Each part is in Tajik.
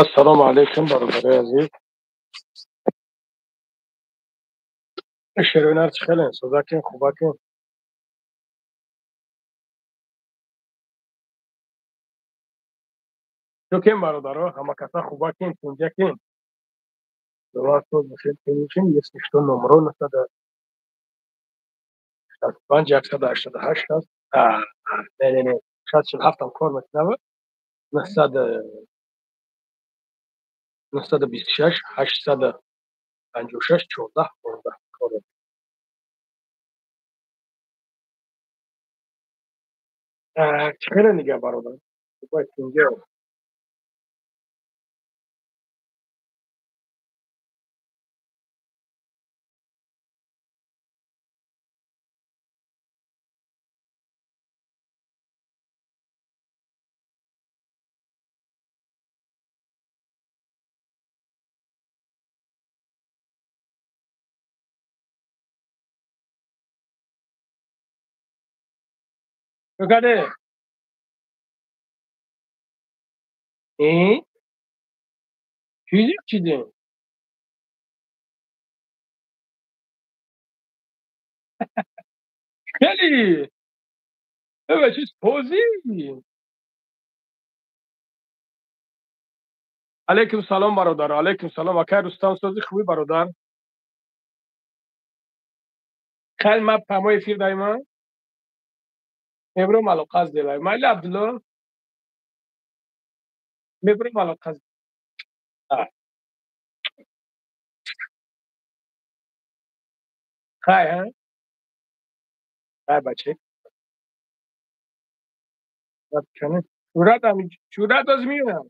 Ассалому алайкум, бародарои азиз. Шероинар, чӣ хелен, созакин, хубакин? Чӯкем, бародаро, ҳамакаса хубакин, тинҷакин? Соз бошед, тинҷин. Если что, номро 965 188 аст. Не, не, не, 647-ам кор мекунава. 926 856 14 15 кор. Чӣ хеле нига, бародар, тинҷа? Каде чизи чизе? Хеле чиз позӣ. Алейкум салом, бародар, алейкум салом, акай Рустам, сози, хуби, бародар? Хеле ма прямой эфир дайма мебурам, алоқа сделай. Майли, Абдулло, мебурам, алоқа. Хай, хай, баче, чурат аз меоям.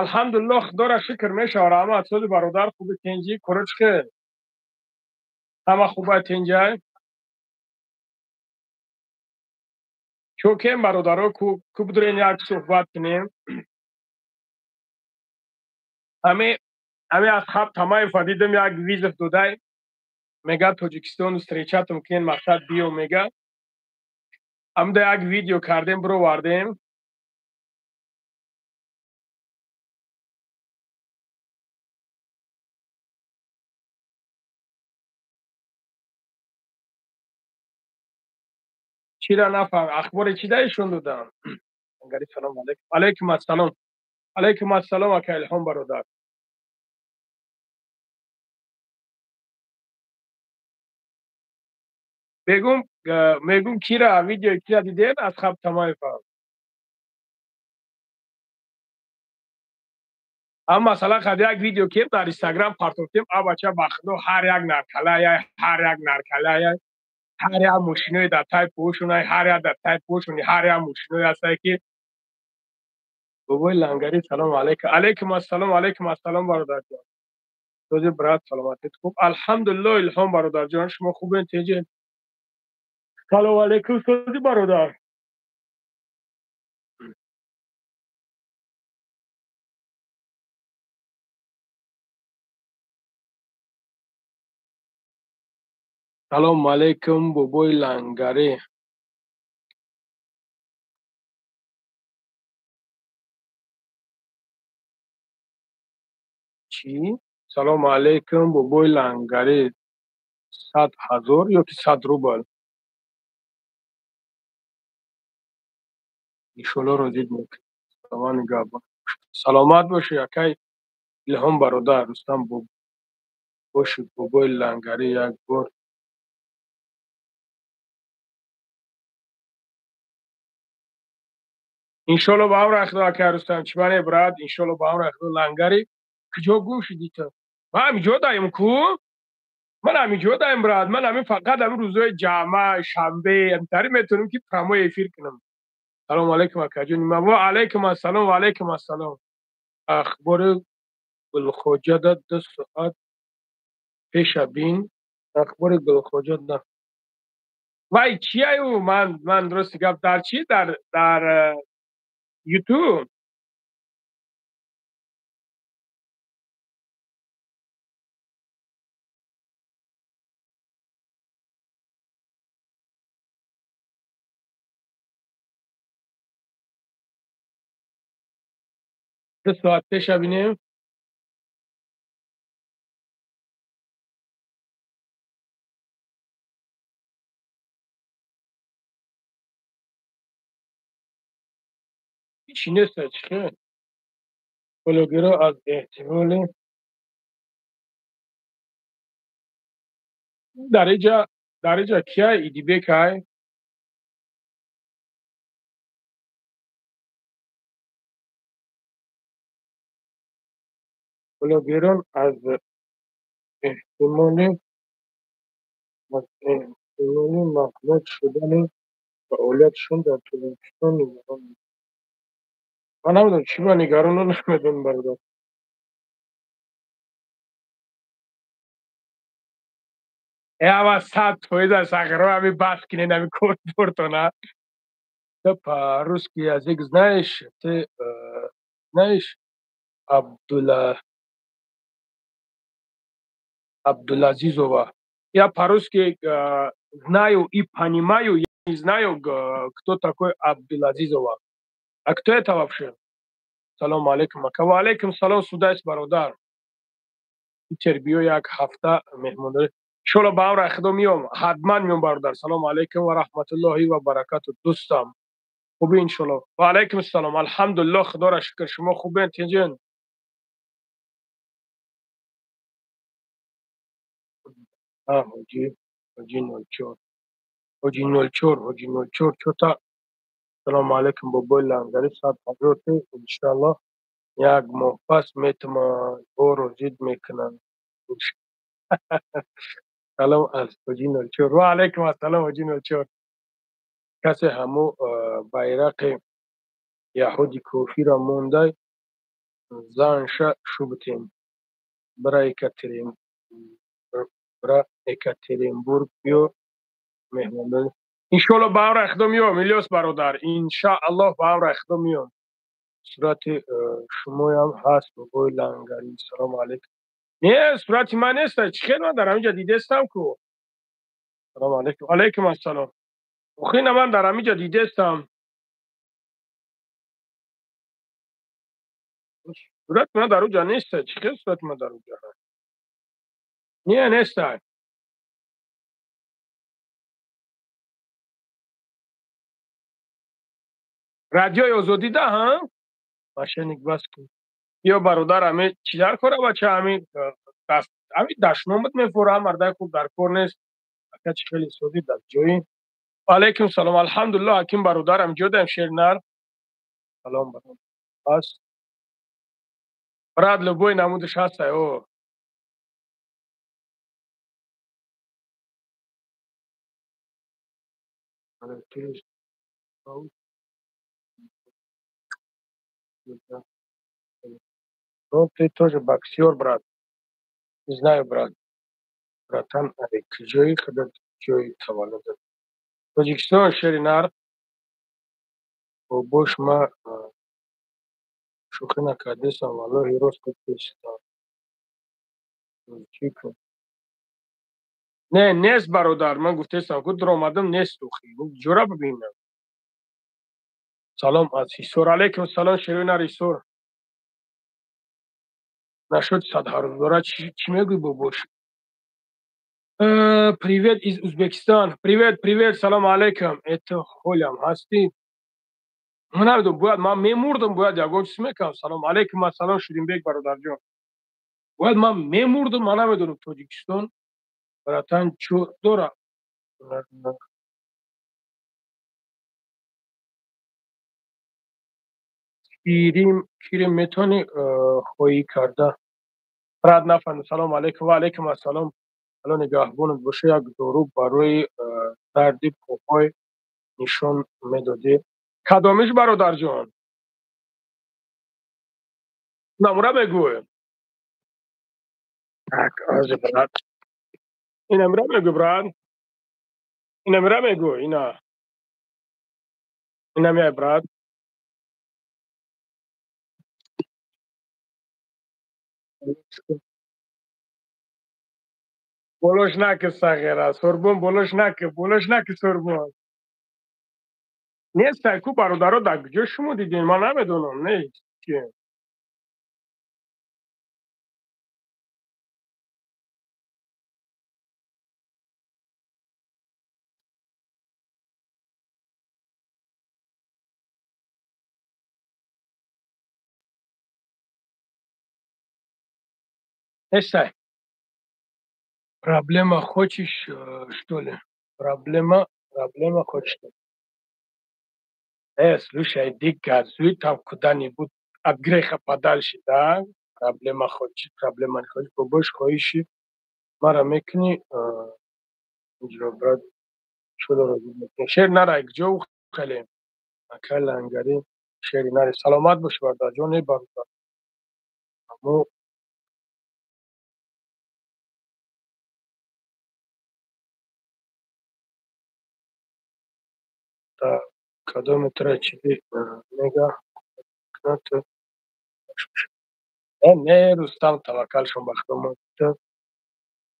Алҳамдулиллоҳ, худоро шукр, мешава, раҳмат. Сози, бародар, хуби, тинҷӣ? Корочке, ҳама хуба, тинҷай? Чӯкем, бародаро, ку бидурен, як суҳбат кунем. Ҳами Асҳаб Тамаева дидам, як вызов додай, мега Тоҷикистон встречатум кунен, мақсад биё, мега. Ҳамда як видео кардем, бировардем. Чира нафаҳм, ахбори чӣ даишон додам? Салом алейкум. Алейкум ассалом, алейкум ассалом, ака Илҳом, бародар. Мегум, мегум, кира видео кира дидем, Асхаб Тамаева. Ам масалан, қад як видео кем дар Инстаграм партофтем, а бача, ба худо, ҳар як наркалая, ҳар як наркалая, ҳар як мошиное дар тай пӯшунай, ҳар як дар тай пӯшуни, ҳар як мошиное ҳастае ки. Бобои Лангарӣ, салому алейкум. Алейкум ассалом, алейкум ассалом, бародарҷон. Сози, брат, саломатит хуб? Алҳамдулиллоҳ, Илҳом бародарҷон, шумо хубен, теҷен? Салому алейкум, сози, бародар? Салому алейкум, бобои Лангарӣ. Чӣ? Салому алейкум, бобои Лангарӣ, 100 000 ё ки 100 рубл? Иншолло, розӣ мекунем. Саломат бошӣ, акай Илҳом, бародар. Рустам бошӣ, бобои Лангарӣ, як бор. Иншолло, ба амри Худо, акай Рустам, чӣ мане, брат, иншолло, ба амри Худо. Лангари, куҷо гум шудӣ ту? Ман ҳамиҷо даем ку, Ман ҳамин ҷо даем, брат. Ман ҳамин фақат ҳамин рӯзҳои ҷамъа, шанбе, ҳамтари метавонем ки прямой эфир кунам. Салом алейкум, акаҷони ман. Ва алейкум ассалом, ва алейкум ассалом. Ахбори Гулхоҷа да 2 соат пеша бин. Ахбори Гулхоҷа да. Вай чияю? Ман дурусти гап дар чи? Дар YouTube. 2 соат пеша бинем. Чӣ нест, чӣ? Блогерҳо аз эҳтимоли дар иҷа кия Идибекай? Блогерон аз эҳтимоли мағлуб шудани фаъолиятшон дар Тоҷикистон нигаронанд. Ман намедонам чӣ ба нигаронам, намедонам, бародар. Ава 100% аз ағро ами баҳс кинен ами корпортона. Ты по-русски язык знаешь? Ты знаешь Абдулазизова? Я по-русски знаю и понимаю, я не знаю, кто такой Абдулазизова. А кто это вообще? Салом алейкум, ака. Ва алейкум салом, судайс бародар. Питер биё як ҳафта меҳмондорӣ. Иншоалло ба амри Худо миём, ҳатман миём, бародар. Салом алейкум ва раҳматуллоҳи ва баракату, дӯстам. Хубӣ иншоалло? Ва алейкум салом. Алҳамдулиллоҳ, Худоро шукр. Шумо хубен, тинҷен? Ҳоҷи, ҳоҷи 04. Ҳоҷи 04, ҳоҷи 04, чота. Салом алейкум, бобои лангари, сад ҳазорти. Иншоаллоҳ як моҳ пас метама боро зид мекунам. Салом аз ҳоҷи 04. Ва алейкум ассалом, ҳоҷи 04. Касе ҳамо байрақи яҳуди кофира мондай, занша шубтем. Бира Екатеринбург биё меҳмондорӣ. Иншоалло ба амри Худо миём, Илёс бародар. Иншааллоҳ ба амри Худо миём. Сурати шумоям ҳаст, бобои лангари. Салом алейкум. Не, сурати ман нест. Чӣ хел ман дар ҳаминҷа дидестам ку? Салом алейкум. Алейкум ассалом. Охина ман дар ҳаминҷа дидестам. Сурати ман дар уҷа нест. Чӣ хел сурати ман дар уҷа ҳаст? Не, нест. Радиои Озодӣ да, ҳа? Мошенник бас кун. Ё бародар, ами чӣ дар кора бача, ами даст, ами дашномат мефора, мардай хуб дар кор нест. Ака чӣ хеле созӣ дар ҷои. Алейкум салом. Алҳамдулиллоҳ, ҳаким бародар, ам ҷодаем шернар. Салом бародар. Пас брат, любой намудаш ҳаст, о. Ну, ты тоже боксер, брат. Не знаю, брат. Братан, куҷои худат ҷои таваллудат? Тоҷикистон, шеринар. Бобош ма шӯхӣ накардесам, валлоҳи рост гуфтестам. Чӣ кун? Не, нест, бародар. Ман гуфтестам, ку дуромадам, нест ухи. Ҷура бибинам. Салом аз Ҳисор. Алейкум салом, шеринар Ҳисор. Нашуд 100 ҳазора чӣ мегӯй, бобош? Привет из Узбекистан. Привет, привет, салом алейкум. Это холям ҳастӣ? Ман намедонам, бояд ман мемурдам, бояд ягон чиз мекардам. Салом алейкум, ассалом, Ширинбек бародарҷон. Бояд ман мемурдам, ман намедонам Тоҷикистон братан чӯ дора. Кирим метавонӣ хоҳӣ карда? Брат, нафаҳмидам. Салом алейкум, ва алейкум ассалом. Алло нигаҳбонат боша, як дору барои дарди поҳой нишон медодӣ. Кадомиш, бародарҷон? Намура мегӯй. Так, ози, брат. Инамира мегӯй, брат. Инамира мегӯй, ина. Инамияй, брат. Болош наки, сағира. Сурбон болош наки, болош наки, сурбон. Нестай ку, бародаро, дар куҷо шумо дидем? Ман намедонам, не чи. Нестай. Проблема хочешь, что ли? Проблема, проблема хочешь. Слушай, иди газуй там куда-нибудь от греха подальше, да? Проблема хочешь, проблема не хочешь. Бобош хоҳиши мара мекунӣ, инҷо, брат, шудо мекунӣ. Шер нара, куҷо хеле? Акай лангари, шери нари. Саломат бош, бародарҷон, э бародар. Аммо та кадоме тура чизи мега кунад. Не, Рустам, таваккалшон ба Худо. Мо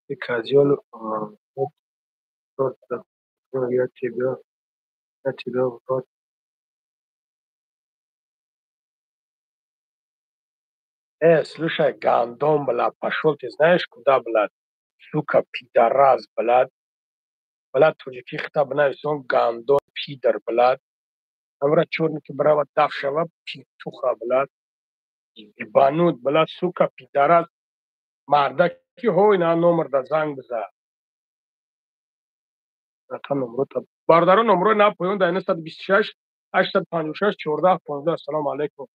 ты козёл, я тебя в рот. Слушай, гандон, блядь, пошел ты знаешь куда, блядь, сука, пидорас, блядь, блядь, тоҷикӣ хита бинависон, гандон, пидор, блядь, амра чёрный ки брава даф шава, питуха, блядь, ебанут, блядь, сука, пидорас, мардаки ҳой, на номер да занг биза. Бародаро, номрои на поён дар 926 856 14 15. Ассалому алайкум.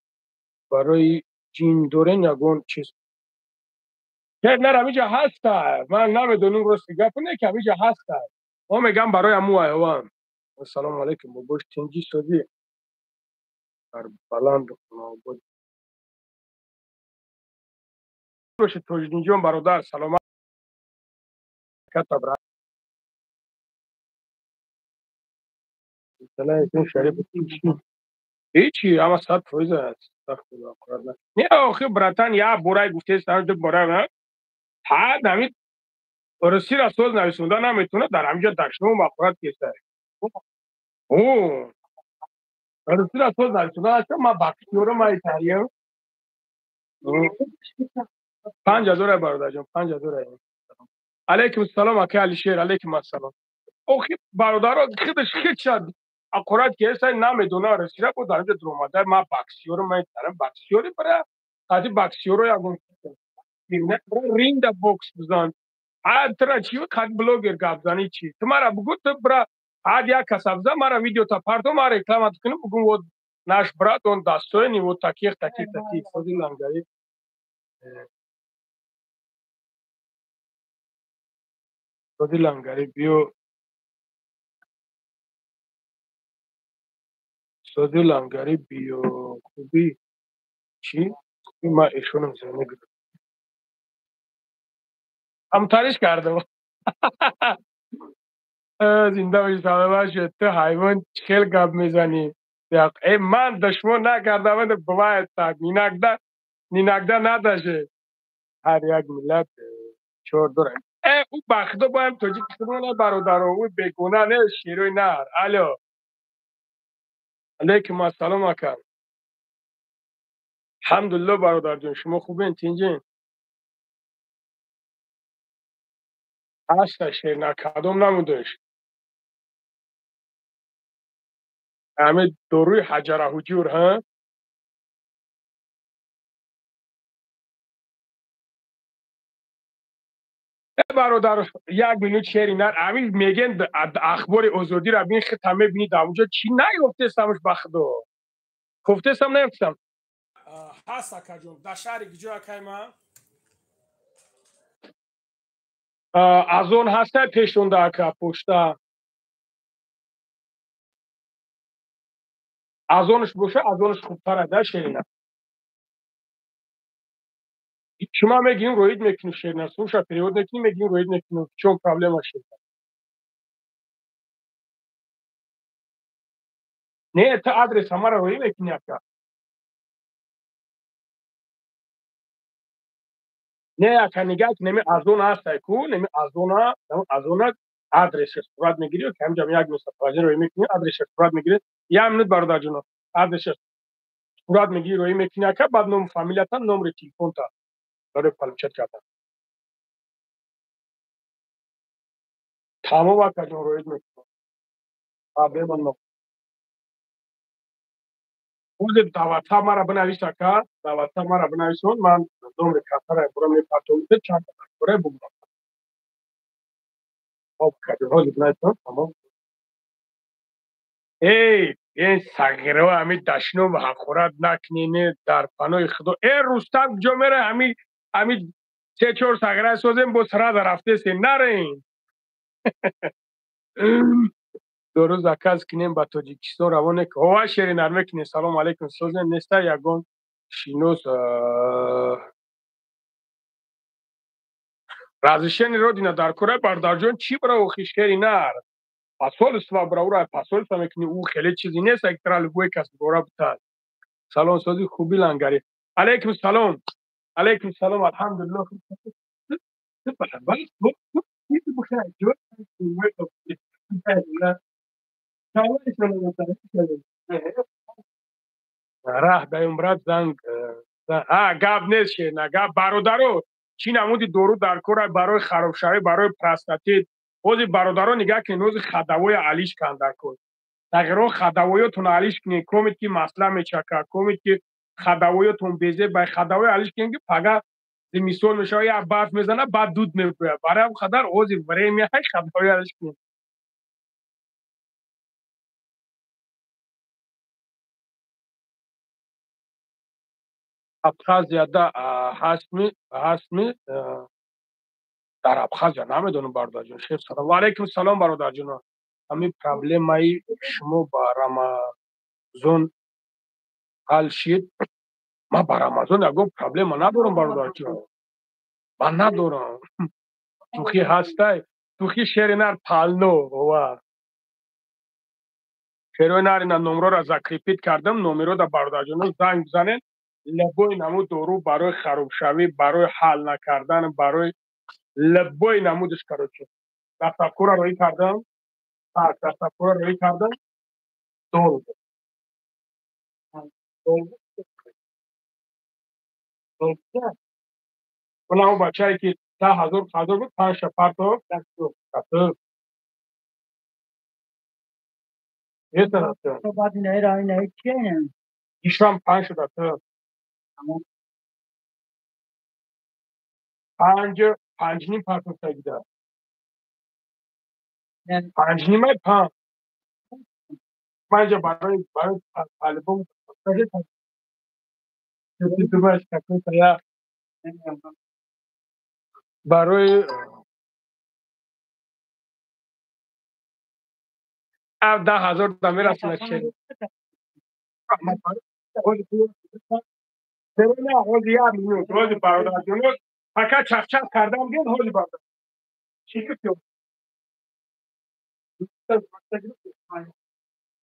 Барои ҷин дорен ягон чиз? Шер ҳамиҷа ҳаста. Ман намедонам, рости гап не ки ҳамиҷа ҳаста. Мо мегам барои ҳаму айван. Ассалому алайкум, бобош, тинҷӣ созӣ? Дар баланду хонобод бошед, Тоҷиддинҷон, бародар, саломат ката, брат. Шариф ҳечи, ҳама 100% аст. Не, охи, братан, як борай гуфтест, ду бора ҳад ҳами русира соз нависонда наметавонад, дар ҳамиҷа дашному мақурат кеса. Русира соз нависонда аст, ма бахтиёрам айтария. 5000, бародарҷон, 5000. Алайкум салом, акай Алишер, алайкум ассалом. Охи, бародаро, худаш хича аккурат кеса, намедона русира, бо дар ҳамиҷа дуромада, ма боксёрам айтарам. Боксёри, бара, қади боксёро ягон ринда бокс бизан. Ҳад тра чи қад блогер гап зани чи? Ту мара бугу, ту бра, ҳад як каса бизан, мара видеота парто, ма реклама кунам, бугум: вот наш брат, он достойный, вот таких, таких, таких. Соди лангари. Соди лангари биё. Соди лангари биё. Хуби чӣ? Ма эшонам зане гирифт. Ҳамтариш кардам. Зинда бошӣ, саломат шуд. Ту ҳайвон, хел гап мезанӣ. Э, ман да шумо накардам, бывает так. Иногда, иногда надо же. Ҳар як миллат чор дорад. Э, ӯ бахто боям тоҷик не, бародаро, ӯ бегуна не, шерои нар. Алло. Алейкум ассалом, ака. Алҳамдулилло, бародарҷон, шумо хубен, тинҷин? Ҳаста шерна, кадом намудаш? Ҳами доруи ҳаҷара ҳуҷур, ҳа? Бародар, як минут, шери нар, ҳамин мегӯянд, Ахбори Озодиро бин, хита мебинӣ, дар онҷо чӣ наёфтестамш, ба худо. Гуфтестам, наёфтестам. Ҳаст, акаҷон, дар шаҳри куҷо, акай ман? Озон ҳастай пешонда ака пошта. Озонш боша, Озонш хубтар да шерина. Шума мегӯем роид мекунӣ шерина, слуша перевод мекунӣ, мегӯем роид мекунӣ. В чём проблема шерина? Не, это адрес ҳамаро роӣ мекунӣ ака. Не, ака нигаҳ ки неми Озон ҳастай ку, неми Озона, Озона адреса сурат мегирӣ, ки ҳамҷам як местоположение роӣ мекунӣ, адреса сурат мегирӣ. Як минут бародарҷоно, адреса сурат мегирӣ, роӣ мекунӣ ака, баъд ному фамилията, номери телефонта барои получать кардан. Тамом акаҷон, роид мекунам. Проблема но. Ҳозир дар WhatsApp мара бинавис ака, дар WhatsApp мара бинависон, ман номери картара бурам мепартовам, чанд та бубурам. Хоб акаҷон, ҳозир бинависон, тамом. Эй, ин сағираҳо ҳами дашном ҳақорат накунед дар паноҳи Худо. Э Рустам куҷо меравӣ? Ҳами се-чор сағира созем, боз сразу рафтесем. Нареем. Дору заказ кунем ба Тоҷикистон равоне. Ова шеринар мекунем. Салом алейкум. Созем неста ягон шинос разрешение родина дар кора бародарҷон чӣ бара охи шеринар? Посольство бара ура посольство мекунӣ, ӯ хеле чизе нест, як тара любой кас бора бутад. Салом сози хуби лангари. Алейкум салом. Алейкум салом. Алҳамдулиллоҳ. Раҳ даём брат занг. А гап нест шерина, гап бародаро. Чӣ намуди дору дар кора барои харобшавӣ, барои простатит. Ҳозир бародаро нигаҳ кунед, ҳозир хадавоя алиш кан дар кор. Тағйиро хадавоётон алиш кунед, комед ки масла мечака, комед ки хадавоётон безе, бай хадавоя алиш кунед ки пага зимистон мешава, як барф мезана, баъд дуд мебурад. Барои ҳам қадар ҳозир время ҳай хадавоя алиш кунед. Абхазияда ҳастми, ҳастми дар Абхазия намедонам бародарҷон. Шеф салом. Ва алейкум салом бародарҷон. Ҳамин проблемаи шумо ба Рамазон ҳал шид. Ман ба Рамазон ягон проблема надорам бародарҷон. Ман надорам. Тухи ҳастай, тухи шеринар пално ова. Шеринар ина номрора закрепить кардам, номеро да бародарҷоно занг бизанед. Любой намуд дору барои харобшавӣ, барои ҳал накардан, барои любой намудаш короче. Доставкора роӣ кардам. Так, доставкора роӣ кардам. Долго. Долго. Долго. Она бачае ки 10,000 ҳазор буд, панҷ партов, так. Это баъд инаира инаи чия ина? Ишам панҷ шуда ту. Панҷ, панҷ ним партов тагида. Панҷ нимай панҷ. Панҷа барои по-любому ты думаешь, какой-то я барои 10,000 да мерасонад шер. Ҳози як минут, ҳози бародарҷонот, пока чахчах кардам гел, ҳози бародар. Чӣ гуфтӣ?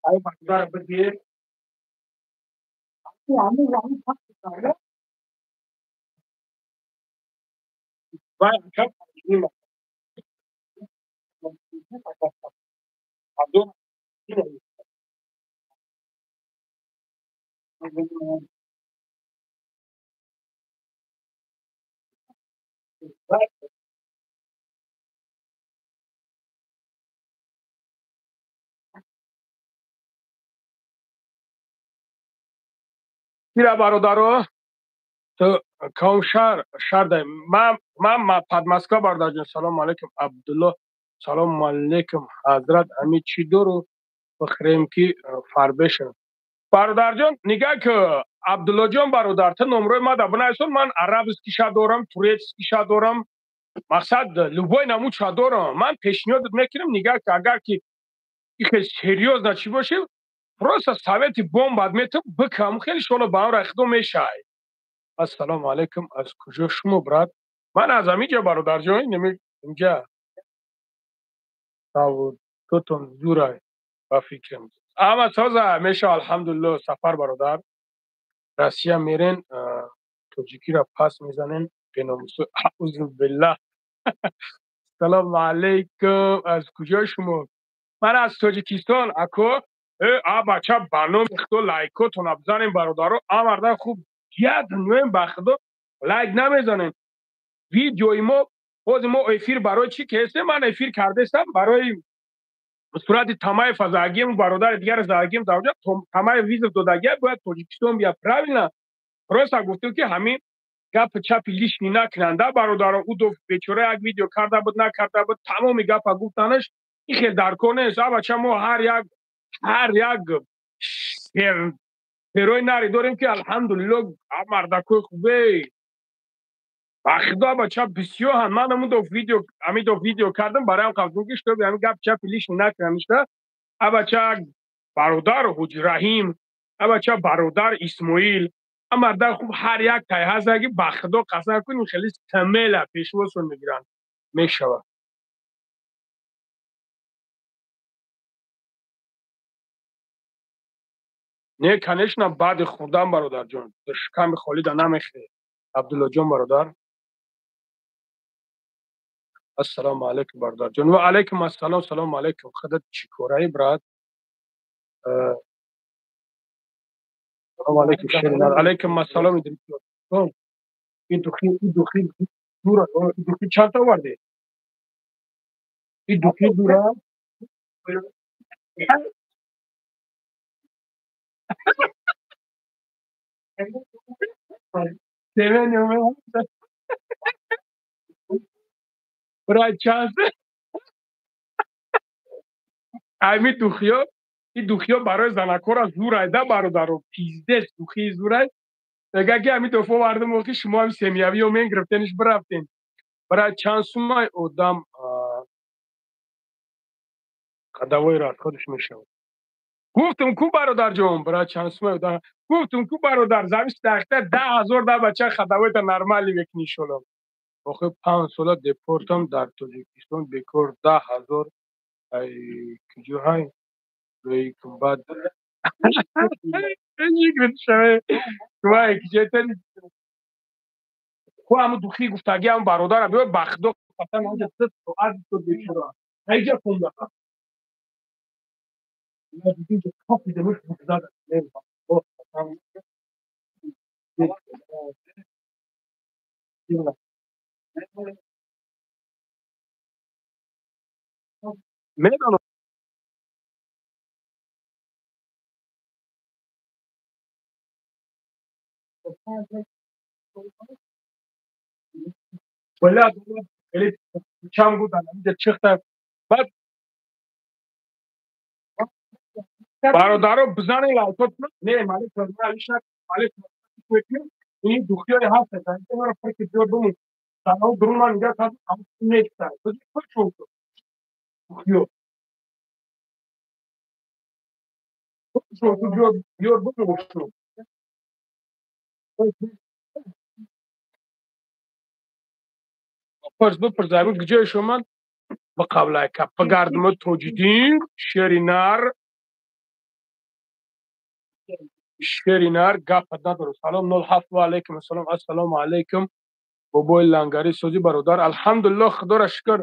Ай бародар бигир. Вай ака нима. Абдул Кира бародаро, ту ком шаҳр шаҳр дай. Ман под Москва бародарҷон. Салом алейкум Абдулло. Салом алейкум ҳазрат. Ами чӣ дору бихӯрем ки фарбе шавем? Бародарҷон, нигаҳ ки Абдуллоҷон бародар, ту номрои ма да бинависон, ман арабскиша дорам, турецкиша дорам, Мақсад любой намудша дорам. Ман пешниҳодат мекунам, нигаҳ ки агар ки ихел серьёзно чӣ бошӣ, просто совети бомбат метам, бикам, хеле шоло ба амра худо мешай. Ассалому алайкум, аз куҷо шумо, брат? Ман аз ҳаминҷа, бародарҷон, инҷа. Тотон зурай ба фикрам. Ама тоза меша, алҳамдулилло. Сафар бародар. Россия мерен, тоҷикиро пас мезанен, беномусо. Аузу биллаҳ. Салому алайкум, аз куҷо шумо? Ман аз Тоҷикистон, ако. А бача, ба номи худо лайкотона бизанем, бародаро. Амарда хуб як дунёем, ба худо лайк намезанем. Видеои мо, ҳозир мо эфир барои чӣ кестем? Ман эфир кардестам барои сурати Тамаев задагим, бародари дигар задагим дар онҷа. Тамаев вызов додагия, бояд Тоҷикистон бия, правильно? Просто гуфтем, ки ҳамин гапи чапи лишний накунанда, бародаро. Ӯ бечора як видео карда буд, накарда буд, тамоми гапа гуфтанаш ин хел дар кор нест. А бача, мо ҳар як шерои нари дорем, ки алҳамдулилло, мардакои хубе, ба худо, бача, бисёр. Ман амудо видео, амидо видео кардам бароям қабдум, ки чтобы ҳамин гап чапи лишний накунаништа. А бача, бародар Ҳуҷраҳим, а бача, бародар Исмоил, марда хуб, ҳар як тай ҳастаги, ба худо қасам кунем, хеле смело пешвозшон мегиранд, мешавад. Не, конечно, баъди хӯрдан, бародарҷон, шиками холида намехӯрӣ. Абдуллоҷон бародар, ассалому алайкум, бародарҷон. Ва алайкум ассалом, салому алайкум. Худат чӣ кораи, брат? Салому алайкум, шеринар. Алайкум ассалом. И духи, и духи дура, и духи чанд та овардӣ? И духи дура. Брат, чанд ами духиё, и духиё барои занакора зурайда, бародаро, пиздец, духии зурай. Мега, ки ами дофо вардум, охи шумо ами семьявиё мен гирифтениш бирафтен. Брат, чанд сумай одам ходовой расходаш мешавад? Гуфтум ку, бародарҷон, брат, чанд сумай одам? Гуфтум ку, бародар, завис дахта 10 000 да, бача, ходовойта нормально мекунӣ, иншолло. Охи 5 сола депортам дар Тоҷикистон, бекор 10 000 ай куҷо ҳай баъд вай киҷетани ку ҳаму духи гуфтаги ҳам, бародарам, биё, ба худо қасам, ҳоҷа 3 соат бечора ҳайҷа хонда. Медонам. Бля, хеле чам гуфтан, инҷа чихта. Баъд, бародаро, бизанед лайкотона. Не, малик малик, ин духтиёи ҳаст, маро фикр биёр бимон. Санав дурун ман нигаҳ кардам, неста. Духтиё. Биёр бимон. Пурс, бипурс, айгу куҷои шумо ба қаблай каппа гардумо Тоҷиддин шеринар, шеринар гапат надору. Салом нол ҳафт. Ва алайкум ассалом. Ассалому алайкум, бобои лангари созӣ, бародар. Алҳамдулилло, худоро шукр.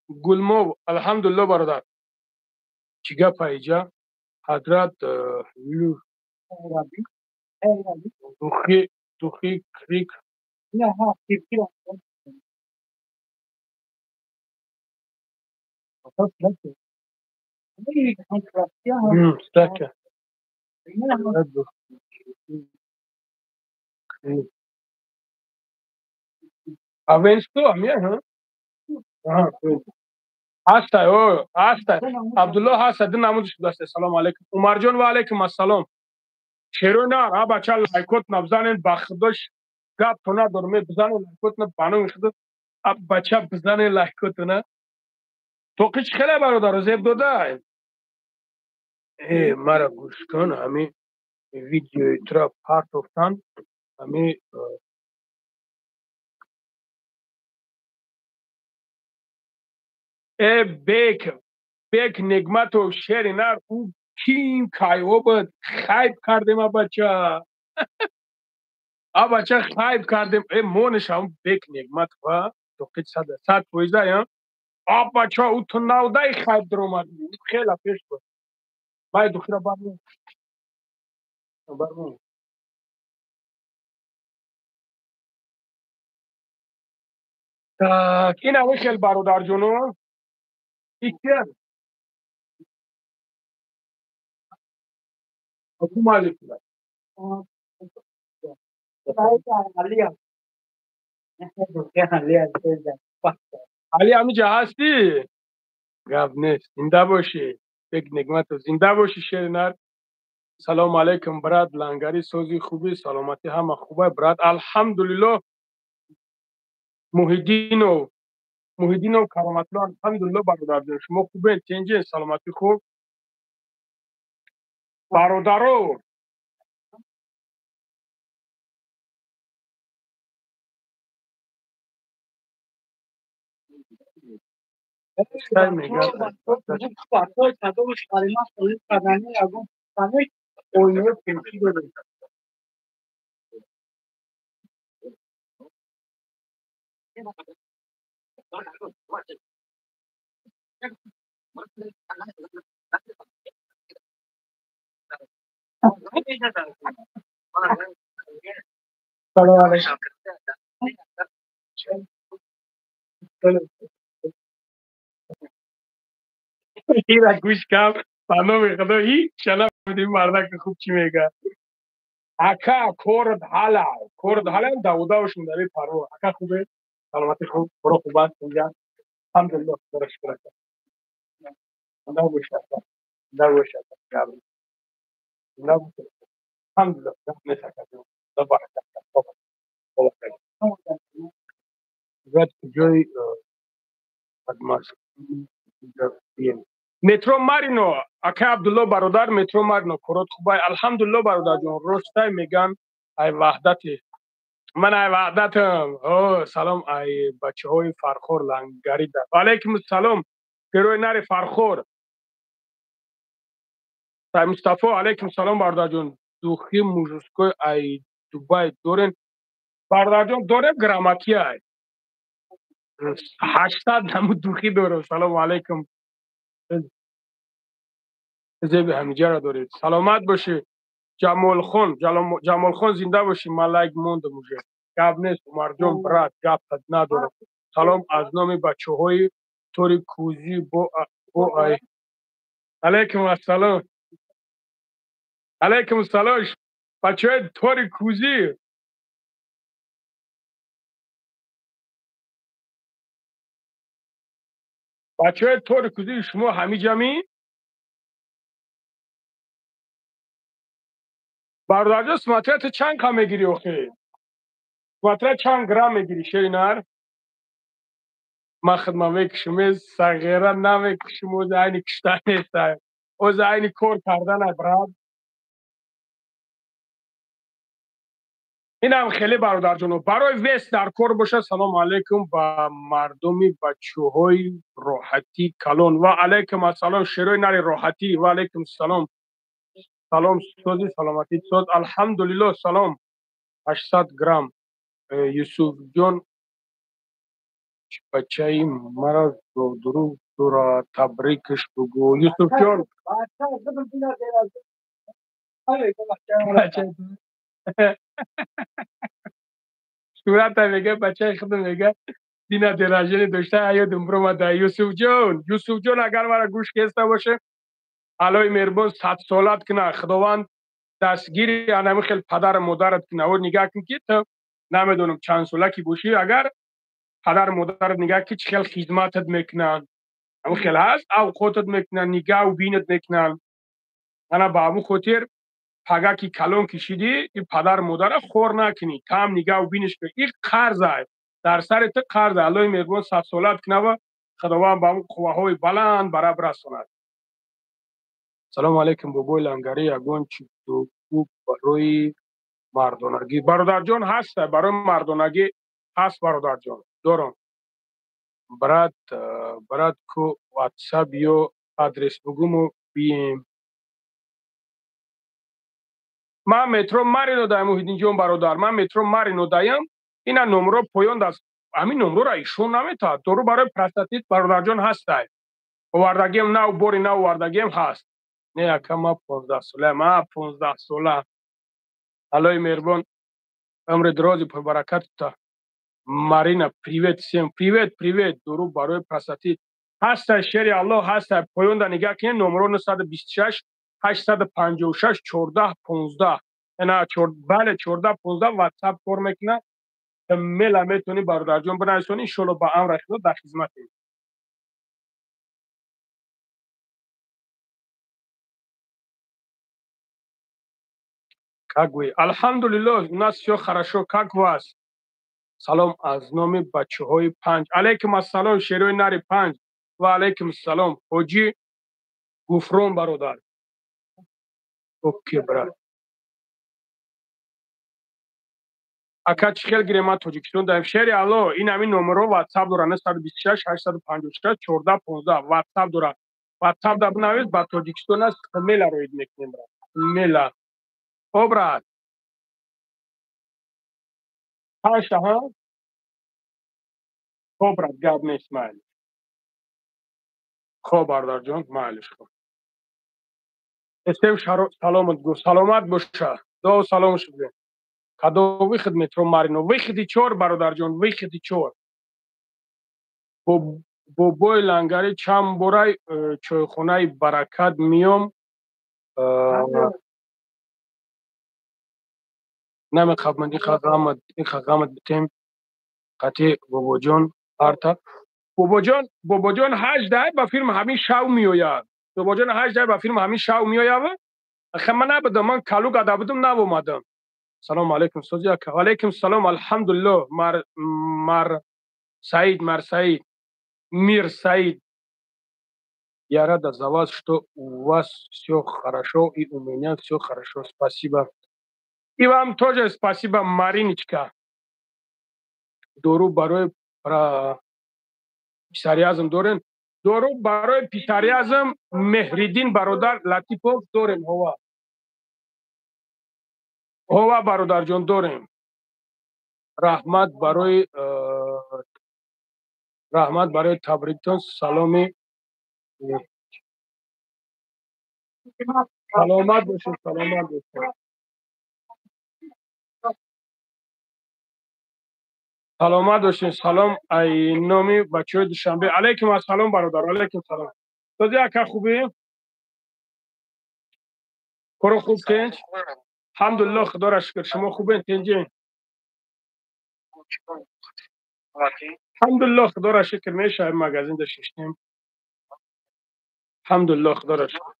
Гулмов, алҳамдулилло, бародар. Чӣ гапа иҷа, ҳазрат? Духи, духи крик. Стака. Авенсто, амия, ҳа? Ҳастай, о, ҳастай. Абдулло ҳастай, ду намудиш будааст. Салому алайкум. Умарҷон, ва алайкум ассалом. Шеро на, а бача, лайкот набзанен, ба худош гап то надорам, бизанен лайкот на, ба номи худо. Бача бизане лайкотуна. Тоқи чӣ хеле бародаро зеб додай? Э, мара гӯш кун, ҳами видеои тура партофтан, ҳами э бек бек Негматов шери нар ӯ ким кайҳо буд, хайб кардем абача. Абача хайб кардем. Э монеш ҳам Бек Негматов а тоқи 100% я. Абача ӯ ту навдаи хайб даромад. Хела пеш буд. Бай духтара бармон. Бармон. Так, ин ҳами хел бародарҷоно. Икки Ҳукумали. Али ҳамиҷа ҳастӣ? Гап нест. Зинда бошӣ. Бек Негматов зинда бошӣ шеринар. Салому алайкум брат, лангари сози хуби, саломатӣ ҳама хуба брат. Алҳамдулиллоҳ. Муҳиддинов Муҳиддинов Кароматулло, алҳамдулиллоҳ бародарҷон. Шумо хубед, тинҷед, саломатӣ хуб? Бародаро, ира гӯш кам ба номи худо ҳеҷ нафаҳмидем мардака хуб чӣ мега. Ака корд ҳала, корд ҳала давудавшун дар парво. Ака хубе? Саломатӣ хуб, буро хуб аст инҷа. Алҳамдулиллоҳ, худоро шукр ака. Зинда бошӣ ака. Зинда бошӣ ака. Зинда бошӣ. Алҳамдулиллоҳ, гап нест ака. Худо баракат диҳад. Гап ҷои Метро Марино, ака Абдулло бародар, Метро Марино, корот хубай. Алҳамдулиллоҳ бародарҷон, ростай меган ай ваҳдати. Ман ай ваҳдатам. О, салом ай бачаҳои Фархор лангарида. Ва алайкум ассалом. Герои нари Фархор. Ай Мустафо, алайкум салом бародарҷон. Духи мужской ай Дубай дорен. Бародарҷон, дорем грамматия ай. 800 намуд духи дорем. Салому алайкум. Зеби ҳамиҷаро доред. Саломат бошӣ. Ҷамолхон, Ҷамолхон зинда бошӣ. Ман лайк мондам уже. Гап нест, Умарҷон брат, гап надорам. Салом аз номи бачаҳои тори кӯзӣ бо ай. Алайкум ассалом. Алайкум ассалом. Бачаҳои тори кӯзӣ. Бачаҳои тори кӯзӣ шумо ҳамиҷамӣ? Бародарҷон, смотря ту чанд ка мегирӣ охи? Смотря чанд грамм мегирӣ шеринар? Ман хидмат мекушам, сағира намекушам, оз айни кушта нест. Оз айни кор карданай брат. Инам хеле бародарҷоно, барои вес дар кор бошад. Салому алайкум ба мардуми бачаҳои роҳатӣ калон. Ва алайкум ассалом шерои нари роҳатӣ. Ва алайкум ассалом. Салом сози саломатӣ соз. Алҳамдулиллоҳ салом. 800 грамм. Юсуфҷон бачаи мара зодруг тура табрикаш бугӯ. Юсуфҷон сурата мега бачаи худам мега дина деражени дошта аёдум биромада. Юсуфҷон, Юсуфҷон агар мара гӯш кеста боше, Аллоҳи меҳрубон садсолат куна, Худованд дастгири анами хел падару модарат куна. О нигаҳ кун ки ту намедонам чанд сола ки бошӣ, агар падару модарат нигаҳ ки чӣ хел хизматат мекунанд, ҳамин хел ҳаст, авқотат мекунанд, нигаҳу бинат мекунанд. Ана ба ҳамун хотир пага ки калон кишидӣ, ин падару модара хор накунӣ, там нигаҳу биниш кунӣ. Ин қарз ай. Дар сари ту қарз Аллоҳи меҳрубон садсолат кунава, Худованд ба он қувваҳои баланд бараб расонад. Салому алайкум бобои Лангарӣ, ягон чӣ хуб барои мардонагӣ? Бародарҷон ҳаст, барои мардонагӣ ҳаст бародарҷон, дорам. Брат, брат ку WhatsApp ё адрес бугуму бием. Ман метро Марино даям Муҳиддинҷон бародар, ман метро Марино даям. Ина номро поён даст, ҳамин номрора ишон наметавад. Дору барои простатит бародарҷон ҳастай. Овардагиам нав, бори нав овардагиам ҳаст. Не, ака, ма 15 сола, ма 15 сола. Аллоҳи меҳрубон умри дрози пурбаракат та. Марина, привет всем, привет, привет. Дору барои простатит ҳастай, шери Аллоҳ ҳастай. Поёнда нигаҳ кунед, номро 926 856 14 15. Ина бале 14 15 WhatsApp кор мекунад. Мела метавонӣ бародарҷон бинависонӣ, иншоалло ба амри Худо дар хизматем. Как вы? Алҳамдулиллоҳ, у нас всё хорошо. Как вас? Салом аз номи бачаҳои панҷ. Алайкум ассалом, шерои нари панҷ. Ва алайкум ассалом, ҳоҷӣ Гуфрон бародар. Окей, брат. Ака чӣ хел гирем ман Тоҷикистон даем? Шери Аллоҳ, ин ҳамин номерҳо WhatsApp дорад 926 856 14 15 WhatsApp дорад. WhatsApp да бинавис, ба Тоҷикистон аст, мела роид мекунем, брат. Мела. Хоб, брат. Панҷта, ҳа? Хоб, брат, гап нест, майли. Хоб, бародарҷон, майлиш, хоб. Эстев саломат гуфт, саломат боша. Дуо салом шуд. Кадо выход метро Марино? Выходи 4, бародарҷон, выходи 4. Бобои Лангарӣ чанд борай чойхонаи Баракат миём. Намехабманд иқа ғамат битем қати бобоҷон арта. Бобоҷон, бобоҷон ҳаждаҳ ба филм ҳамин шав меояд. Бобоҷон ҳаждаҳ ба филм ҳамин шав меояд. Аха ман набудам, ман Калугада будам, навомадам. Салому алайкум сози ака. Алайкум салом, алҳамдулиллоҳ. Мар мар Саид, мар Саид, Мир Саид. Я рада за вас, что у вас все хорошо и у меня все хорошо. Спасибо. И вам тоже спасибо, Мариночка. Дору барои псориазм дорем. Дору барои псориазм Меҳриддин бародар Латипов дорем. Ҳова. Ҳова бародарҷон дорем. Раҳмат барои раҳмат барои табриктон. Саломи саломат бошед, саломат бошед. Саломат бошед. Салом ай номи бачаҳои Душанбе. Алайкум ассалом бародар, алайкум салом. Сози ака хубӣ? Коро хуб тинҷ? Алҳамдулиллоҳ, Худоро шукр. Шумо хубен тинҷи? Алҳамдулиллоҳ, Худоро шукр. Мешавем магазин да шиштем. Алҳамдулиллоҳ, Худоро шукр.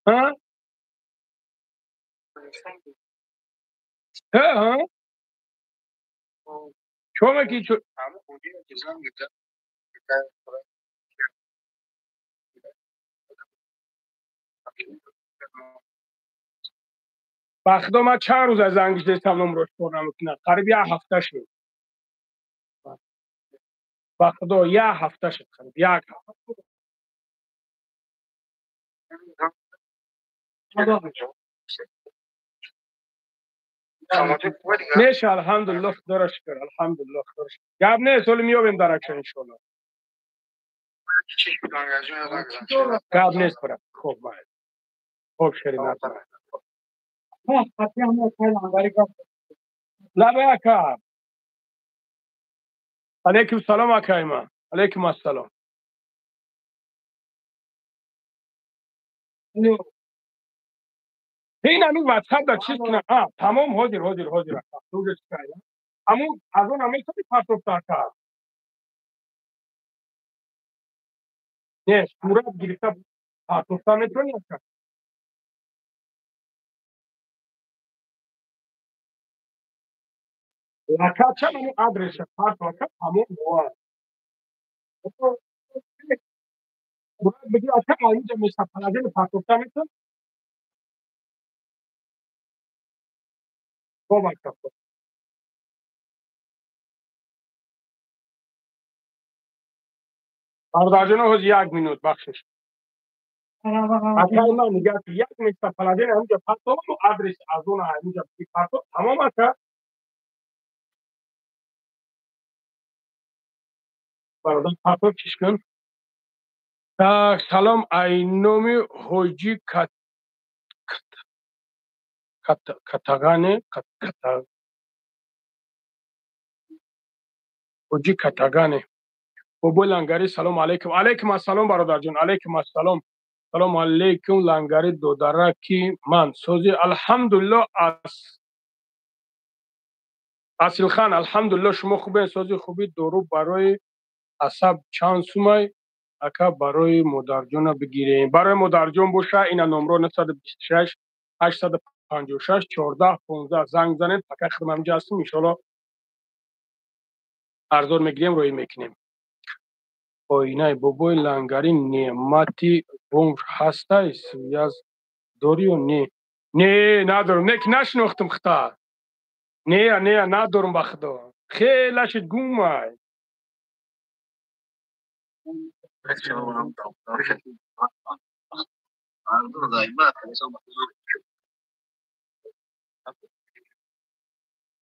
Ҳа? Ҳа, ҳа? Чо мекӣ? Ба Худо ман чанд рӯз аз занг гирифтам, номрош кор намекунад. Қариб як ҳафта шуд. Ба Худо як ҳафта шуд, қариб як ҳафта. Меша, алҳамдулиллоҳ, Худоро шукр, алҳамдулиллоҳ, Худоро шукр. Гап нест, ҳоло меёбем дар акша иншоаллоҳ. Гап нест, брат. Хоб, майли. Хоб, шери назар. Лабе ака. Алейкум салом акаи ман. Алейкум ассалом. Ин ҳамин WhatsApp да чиз кунам. А, тамом, ҳозир, ҳозир, ҳозир ака. Туже чӣ кардам? Аммо аз он наметавонӣ партофта ака. Не, сурат гирифта партофта метавонӣ ака. Лакача мани адреса партока тамом буа. Бигир ака инҷа местоположение партофта метон. Хоб ака. Бародарҷоно ҳоз як минут бахшиш. Акай ман мегӯяд ки як местоположение ҳаминҷа партовам адрес аз он ҳаминҷа партов тамом ака. Бародар партов чиш кун. Так, салом ай номи ҳоҷи Катагане, ҳоҷи Катагане. Бобои Лангари салом алейкум. Алейкум ассалом бародарҷон, алейкум ассалом. Салом алейкум Лангари додараки ман. Сози алҳамдулиллоҳ ас Асилхан алҳамдулиллоҳ шумо хубен сози хуби дору барои асаб чанд сумай ака барои модарҷона бигирем. Барои модарҷон боша ина номро 926 856 14 15 занг занед. Пока хидмат инҷа ҳастем иншоаллоҳ арзон мегирем рӯй мекунем. Оинаи бобои Лангари неъмати бомж ҳастай связ дорӣ ё не? Не, надорам. Не ки нашинохтам хита. Не, не, надорам ба худо. Хела шид гумай.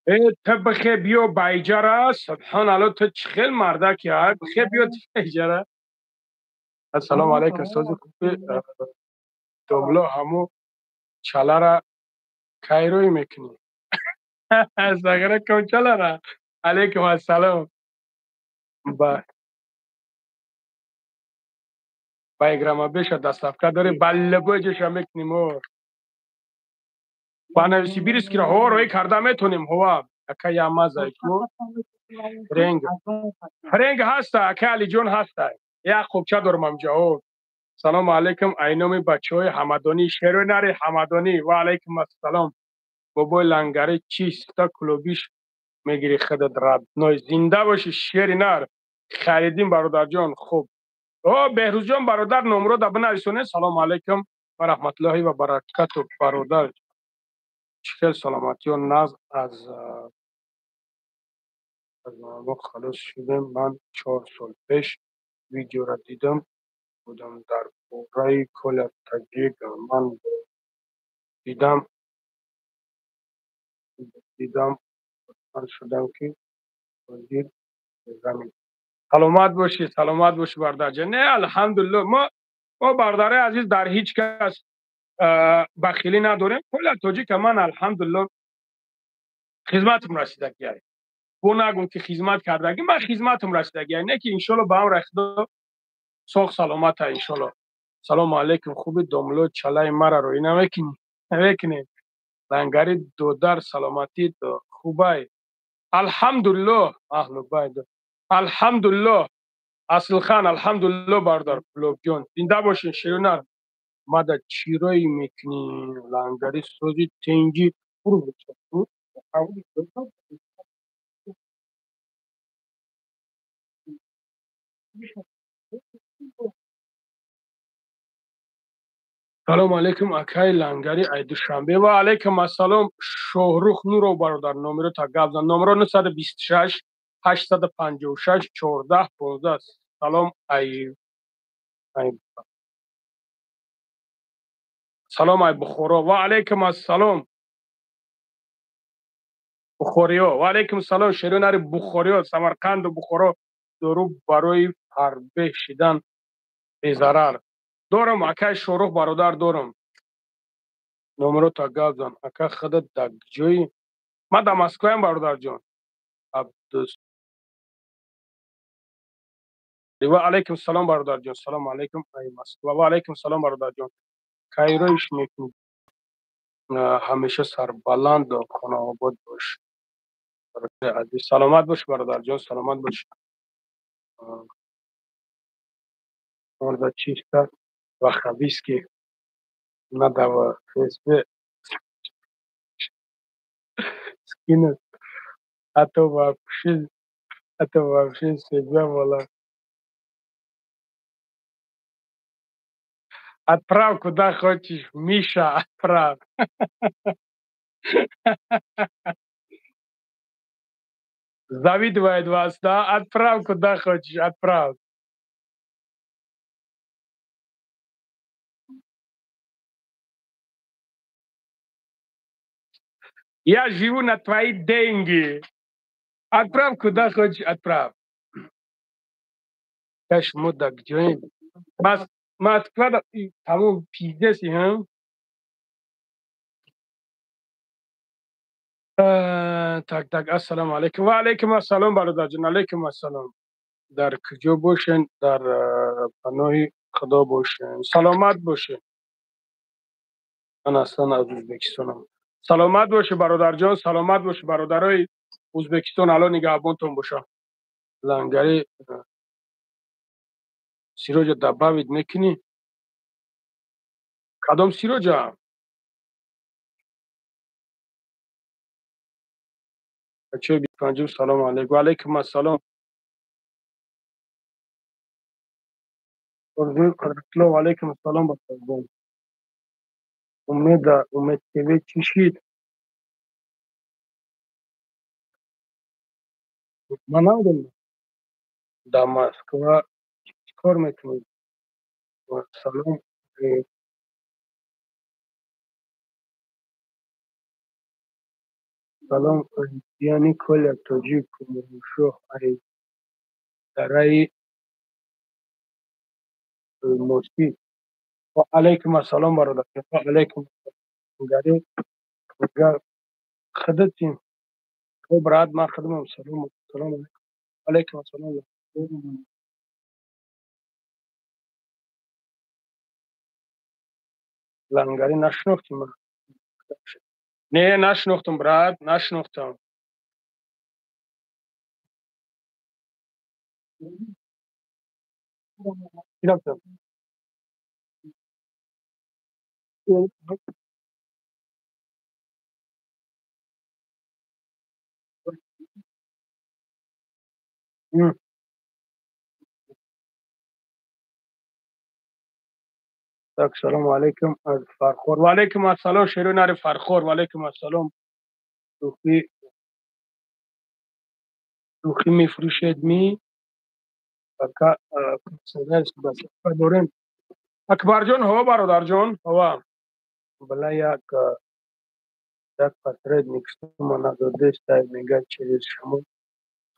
Э, ту бихе биё байҷара, субҳоналло, ту чӣ хел мардаки, а? Бихе биё байҷара. Ассалому алайкум, сози хуби домло ҳамо чалара кай рӯй мекунӣ? Сагара ком чалара? Алайкум ассалом. Ба байграма беша доставка дорем, ба любой ҷоша мекунем о. Ба Новосибирскиро ҳо рӯй карда метонем ҳова. Ака ямазайку. Френг. Френг ҳаста, ака Алиҷон ҳаста. Як қубча дорам амҷа о. Салому алайкум ай номи бачаҳои Ҳамадонӣ, шерои нари Ҳамадонӣ. Ва алайкум ассалом. Бобои Лангари чиста клубиш мегири худат родной. Зинда бошӣ шери нар. Хайриддин бародарҷон хуб. О Беҳрӯзҷон бародар номро да бинависонед. Салому алайкум ва раҳматуллоҳи ва баракату бародар. Чӣ хел саломатиё наз аз мо халос шудем. Ман 4 сол пеш видеора дидам будам дар бораи Коля Таҷик. Ман дидам шудам ки ҳозир замин. Саломат бошӣ, саломат бошӣ бародарҷон. Не, алҳамдулиллоҳ мо бародари азиз дар ҳеҷ кас бахилӣ надорем. Коля Тоҷика ман алҳамдулиллоҳ хизматам расидагиай. Бо нагум ки хизмат кардагӣ, ман хизматам расидагиай. Не ки иншоаллоҳ ба амри Худо соғ саломата иншоаллоҳ. Салому алайкум хуби домло чалаи мара рӯй намекунӣ? Намекунем. Лангари додар саломатӣ хубай. Алҳамдулиллоҳ аҳлу байт. Алҳамдулиллоҳ Асилхан алҳамдулиллоҳ бародар Кулобҷон. Зинда бошин шерунар. Мада чӣ рӯй мекунӣ? Лангари сози тенҷи Салому алайкум акай Лангари ай Душанбе. Ва алайкум ассалом Шоҳрух Нуров бародар номеро та гап зан. Номеро 926 856 14 15. Салом ай салом ай Бухоро. Ва алайкум ассалом Бухориё. Ва алайкум салом шеронари Бухориё, Самарқанду Бухоро. Дору барои фарбеҳ шидан безарар. Дорам акай Шоҳрух бародар дорам. Номеро та гап зан. Ака худат дар ҷои ман дар Москваям бародарҷон. Абдус. Ва алайкум салом бародарҷон. Салому алайкум ай Москва. Ва алайкум салом бародарҷон. Кайроиш мекунӣ? Ҳамеша сарбаланд хонаобод бош. Бародари азиз саломат бош бародарҷон, саломат бош. Морда чисто ваххабистски надо в ФСБ скинуть. А то вообще, это вообще всегда было. Отправь куда хочешь, Миша, отправь. Завидует вас, да? Отправь куда хочешь, отправь. Я живу на твои деньги. Отправь куда хочешь, отправь. Шумо да куҷоем? Москва да тамом пиздеси, ҳа? Так, так, ассалому алайкум. Ва алайкум ассалом, бародарҷон, алайкум ассалом. Дар куҷо бошен, дар паноҳи Худо бошен. Саломат бошен. Ман аслан аз Ӯзбекистонам. Саломат бошед, бародарҷон, саломат бошед, бародарои Ӯзбекистон, Алло нигаҳбонтон бошад. Лангари Сироҷа добавить мекунӣ? Кадом Сироҷа? Бачаҳои 25-ум, салому алайкум. Ва алайкум ассалом. Орзуи Қудратулло, ва алайкум ассалом, бачаҷон. Умеда, Умед ТВ чӣ шид? Ман намедонам. Дар Москва чӣ кор мекунед? Салом. Салом, Яни Коля тоҷик Шоҳ ай дараи Олмосӣ. Ва алайкум ассалом, бародар. Ва алайкум гари худатин. Брат, ман худамам. Салом, салом алайкум. Алайкум ассалом. Лангари нашинохтим ман. Не, нашинохтам, брат, нашинохтам. Чӣ рафтам? Так, салому алайкум аз Фархор. Ва алайкум ассалом, шерои нари Фархор. Ва алайкум ассалом. Шӯхӣ шӯхӣ мефурӯшед ми? Ака дорем. Акбарҷон, ҳо, бародарҷон, ҳова. Бала як посредник сума надодестай, мега через шумо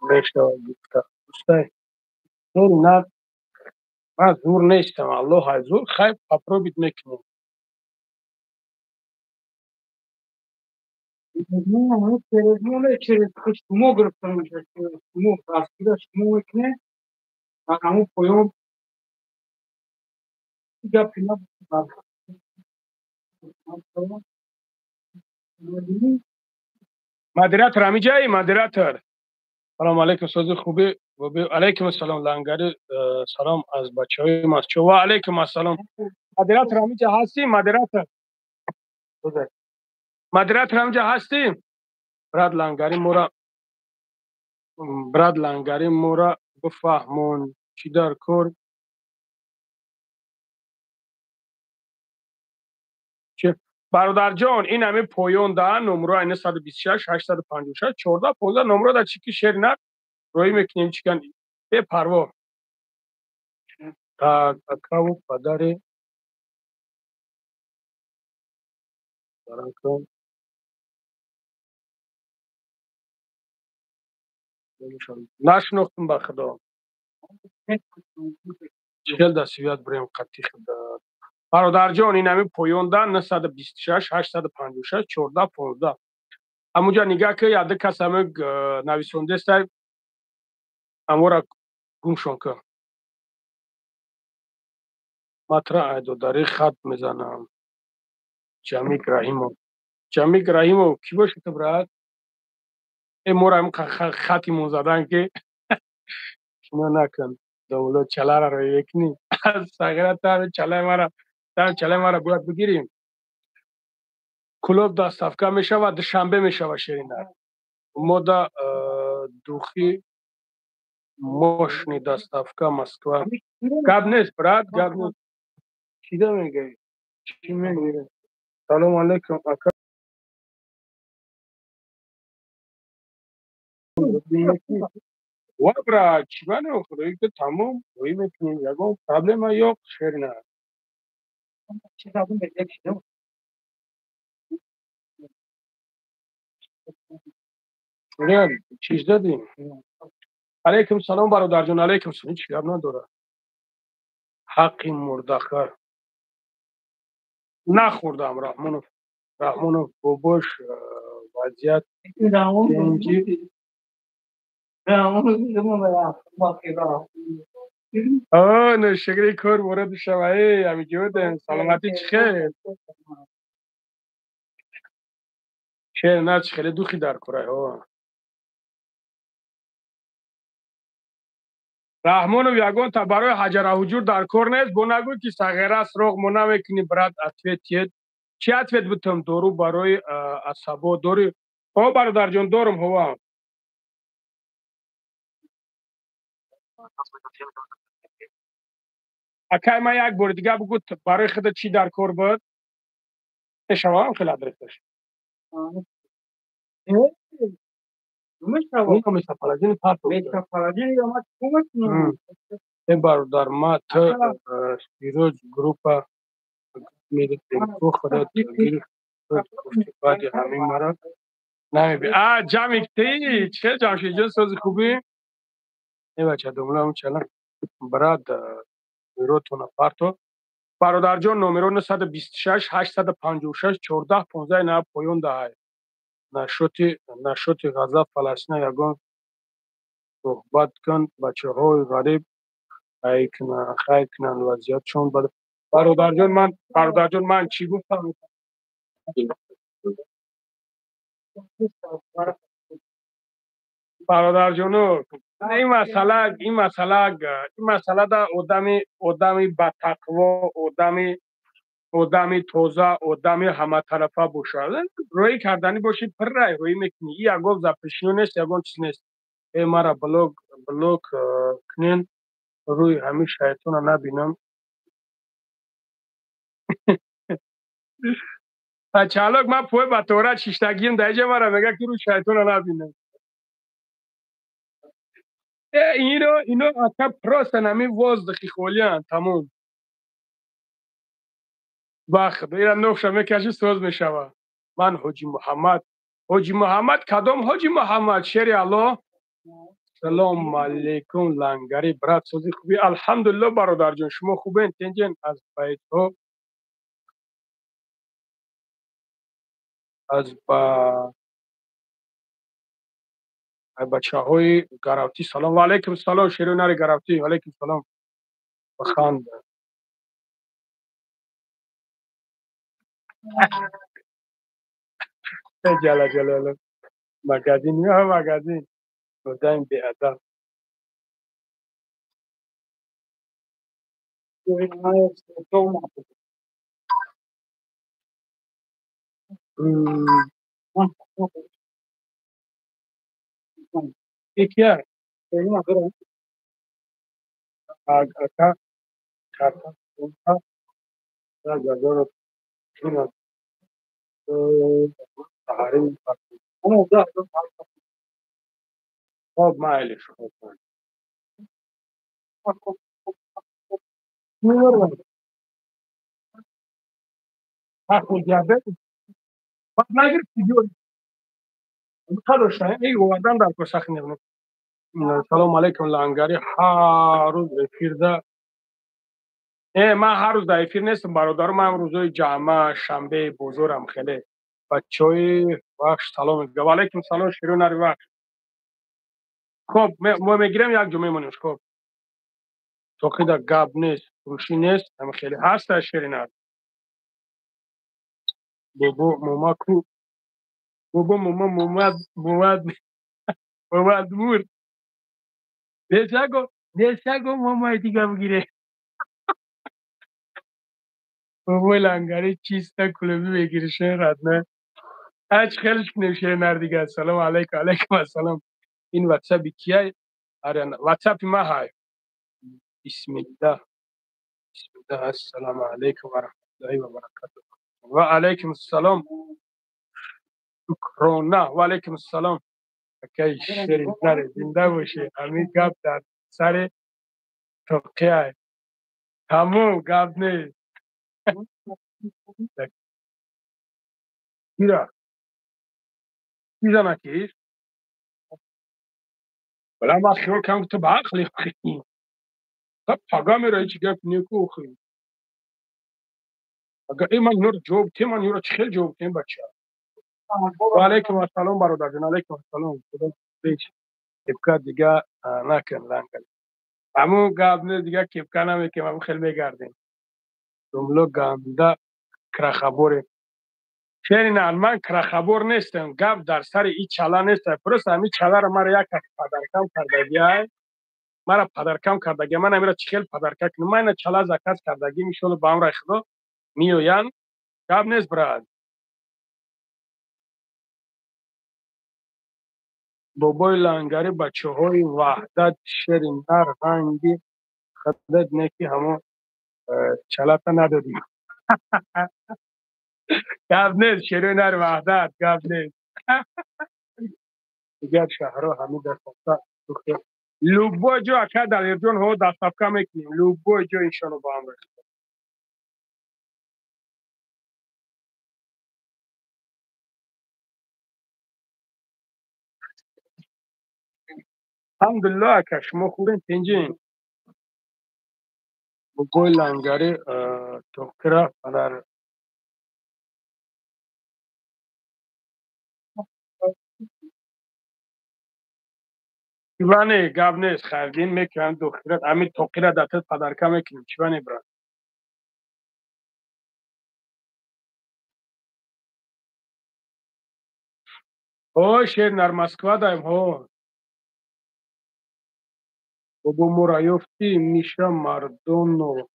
мешавад гуфта. Устай. На, ман зур нестам, Аллоҳ ай зур, хай попробить мекунем. Через шумо гирифта мешавад. Шумо дастгира шумо мекунед, дар ҳамон поён гапи набуд. Модератор ҳамиҷаи, модератор. Салому алайкум, сози хубӣ. Алайкум ассалом, Лангари, салом аз бачаҳои Москва. Ва алайкум ассалом. Модератор ҳамиҷа ҳастӣ, модератор? Модератор ҳамиҷа ҳастӣ? Брат Лангари мора, брат Лангари мора бифаҳмон, чӣ дар кор? Бародарҷон, ин ҳамин поён да номро 926 856 14 15 номро да чӣ ки шер на роӣ мекунем, чикан бепарво. Так, акаву падари бараком. Нашинохтам, ба Худо. Чӣ хел дастивият бурем қатъи худа. Бародарҷон, ин ҳамин поён да 926 856 14 15. Ҳамунҷа нигаҳ ки яде кас ҳаме нависондестай, ҳамора гумшон кун. Матра айдодарӣ хат мезанам. Ҷамик Раҳимов. Ҷамик Раҳимов кӣ бошед ту, брат? Э, мора ҳам хатимон задан ки кино накун. Давлат чалара роӣ мекунӣ. Аз сағира та чалаи мара, та чалаи мара бояд бигирем. Клуб доставка мешавад, Душанбе мешавад, шерина. Мода духи мощный, доставка Москва. Гап нест, брат, гап нест. Чида мегӯӣ? Чӣ мегӯӣ? Салом алейкум, ака. Ва, брат, чӣ мане, худои тамом рӯй мекунем, ягон проблема ёқ, шерина. Чиз дадим. Алейкум салом, бародарҷон, алейкум салом. Ҳеҷ гап надорад. Ҳаққи мурдахар нахӯрдам. Раҳмонов, Раҳмонов бобош, вазъият тинҷи. Ношукри кор ворид шава. Э, ҳамиҷодем, саломатӣ, чӣ хел? Шер на, чӣ хеле духи дар курай. Раҳмонов, ягонта барои ҳаҷараҳуҷур дар кор нест, бо нагӯй ки сағира сроғ мо намекунӣ, брат, ответ тиед. Чӣ ответ бутам? Дору барои асабо дори? Ҳо, бародарҷон, дорум, ҳова. Акай, ман як бори дига бугӯ, барои худа чӣ дар кор буд? Мешавам хеле адресаш. Э, бародар, ма т Сироҷ группа худат гирифт, баъди ҳамин мара намеби. А, ҷамик ти чӣ, Ҷамшидҷон, сози, хубӣ? Э, бача, домлам чала, брат, номеротона парто. Бародарҷон, номеро 926 856 14 15 на поён даҳай. Нашоти Ғаза, Фаластина ягон суҳбат кун, бачаҳои ғариб хай кунанд вазъиятшон. Бародарҷон, ман, бародарҷон, ман чӣ гуфтам? Бародарҷоно, ин масъала да одами батақво, одами тоза, одами ҳаматарафа бошад, рӯӣ карданӣ бошӣ, пиррай рӯӣ мекунӣ. И ягон запрещено нест, ягон чиз нест. Э, мара блок кунен, рӯи ҳамин шайтона набинам. Чалок, ман пой ба тора шиштагием дар иҷа, мара мега ки рӯи шайтона набинам. Э, ино ака, просто нами воздухи холиянд, тамом. Бахт ира нохша мекаши, соз мешава. Ман Ҳоҷи Муҳаммад. Ҳоҷи Муҳаммад, кадом Ҳоҷи Муҳаммад? Шери Алло. Салом алейкум, Лангари, брат, сози, хуби? Алҳамдулилло, бародарҷон, шумо хубен, тенҷен? Аз байтҳо, аз ба бачаҳои Гаравтӣ салом. Ва алайкум салом, шеру нари Гаравтӣ, алайкум салом. Баханд. Ҷала ҷалолу. Магазин, ё магазин. Одами беадаб. Кия? Ака, карта 1000. Саҳарӣ. Хоб, майлиш, хоб. Диабет баъд нагирифти, қадошта овардан дар кор сахи. Салому алайкум, Лангари, ҳар рӯз эфирда? Э, ман ҳар рӯз дар эфир нестам, бародару, ман рӯзои ҷамъа, шанбе, бозорам хеле. Бачаҳои Вахш салом мегӯям. Алайкум салом, ширу нари Вахш. Хоб, мо мегирем, як ҷо мемонем. Хоб, тоқида гап нест, фурӯшӣ нест, ҳама хеле ҳаста, ширинар. Бобо момаку, бобо мома, момад, момад, момад мурд. Несаго, несаго, момаи дига бигире. Бобои Лангари чиста кулоби мегирише, родной. Ач хелш кунем, шернар дига. Ассалому алайкум, алайкум ассалом. Ин ватсапи кияй? Аряна, ватсапи ма ҳай. Бисмиллаҳ. Бисмиллаҳ. Ассалому алайкум ва раҳматуллоҳи ва баракатуҳ. Ва алайкум ассалом. Шукрона. Ва алайкум ассалом. Акай шери наре, зинда бошӣ. Ҳамин гап дар сари тоқияй. Тамом, гап нест. Кира? Ки занакиш? Вала ман хиёл кардам, ки ту ба ақли хи. Пага мера, ҳеҷ гап неку охи. Ага э ман инҳоро ҷавоб тем, ман инҳоро чӣ хел ҷавоб тем, бача? Ва алайкум ассалом, бародарҷон, алайкум ассалом. Худо пеш кепка дига накун, лангал. Ҳамун гап нест, дига кепка намекунем, ҳамун хел мегардем. Ҷумло ганда крахаборе. Шеринан, ман крахабор нестам, гап дар сари и чала нест. Просто ҳамин чаларо мара як кас падаркам кардагиай. Мара падаркам кардагиай. Ман амира чӣ хел падарка кунам? Ман ина чала заказ кардагӣ, иншолло ба амраи Худо меоянд. Гап нест, брат. Бобои лангари, бачаҳои Ваҳдат, шери нар, ранги худат не, ки ҳамон чалата надодӣ. Гап нест, шерои нари Ваҳдат, гап нест. Дигар шаҳрҳо ҳамин доставка. Любой ҷо, ака Далерҷон, ҳо, доставка мекунем. Любой ҷо, иншолло ба амри Худо. Алҳамдулиллоҳ, ака, шумо хубен, тинҷин? Бобои лангари тоқира падар. Чиване, гап нест, хайрдин мекунам дохират, ҳамин тоқира дар ту падарка мекунем. Чиване, брат? Ҳо, шер нар, Москва даем, ҳо. Бобо, моро ёфтӣ, Миша Мардонов.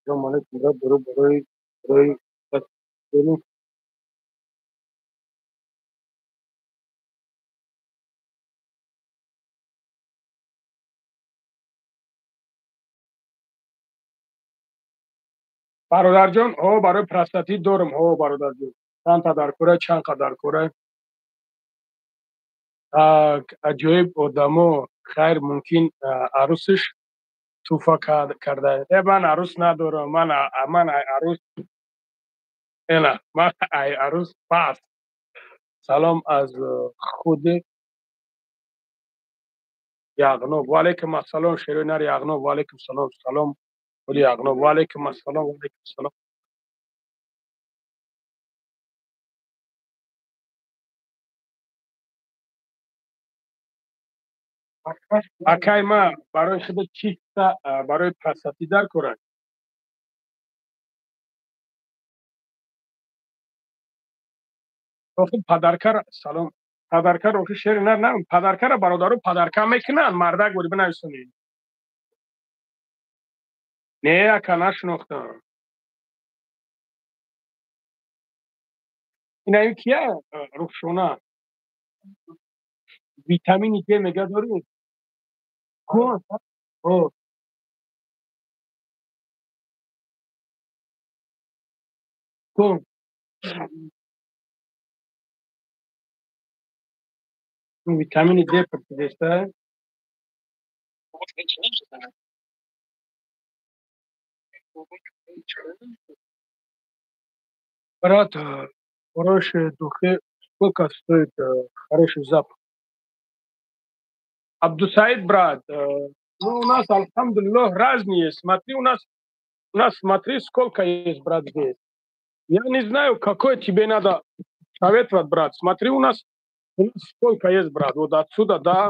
Салому алайкум, брат, барои барои бародарҷон, ҳо, барои простатит дорам, ҳо, бародарҷон. Чанд та дар кора, чанд қадар кора? Так, аҷоиб одамо, хайр, мумкин арӯсиш туҳфа карда. Э, ман арӯс надорам, ман ай арӯс ена, ман ай арӯс пас. Салом аз худи Яғноб. Ва алайкум ассалом, шерои нари Яғноб, ва алайкум салом, салом худи Яғноб, ва алайкум ассалом, ва алайкум ассалом. Акай, ма барои худат чиста барои простатит дар корад? Охи падаркара салом. Падаркара охи шери нар на, падаркара бародаро падарка мекунанд, мардак бори бинависонед. Не, ака, нашинохтам. Ина ин кия? Рухшона. Витамини Д мега дорӣ? Кун. Ҳо. Кун. Витамини Д пурсидеста? Брат, хорошие духи, сколько стоит хороший запах? Абдусаид, брат, ну, у нас, альхамдулиллах, разные есть. Смотри, у нас, смотри, сколько есть, брат, здесь. Я не знаю, какой тебе надо советовать, брат. Смотри, у нас сколько есть, брат. Вот отсюда, да.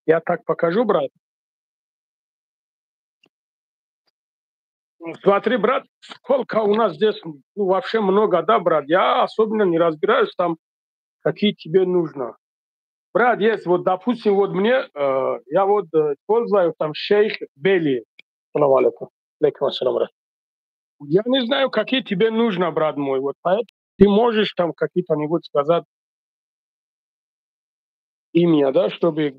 Я так покажу, брат. Смотри, брат, сколько у нас здесь, ну, вообще много, да, брат. Я особенно не разбираюсь там, какие тебе нужно. Брат, есть, вот, допустим, вот мне, я вот использую там Шейх Бели. Салам алейкум. Алейкум ассалам. Я не знаю, какие тебе нужно, брат мой. Вот поэтому ты можешь там какие-то-нибудь сказать имя, да, чтобы...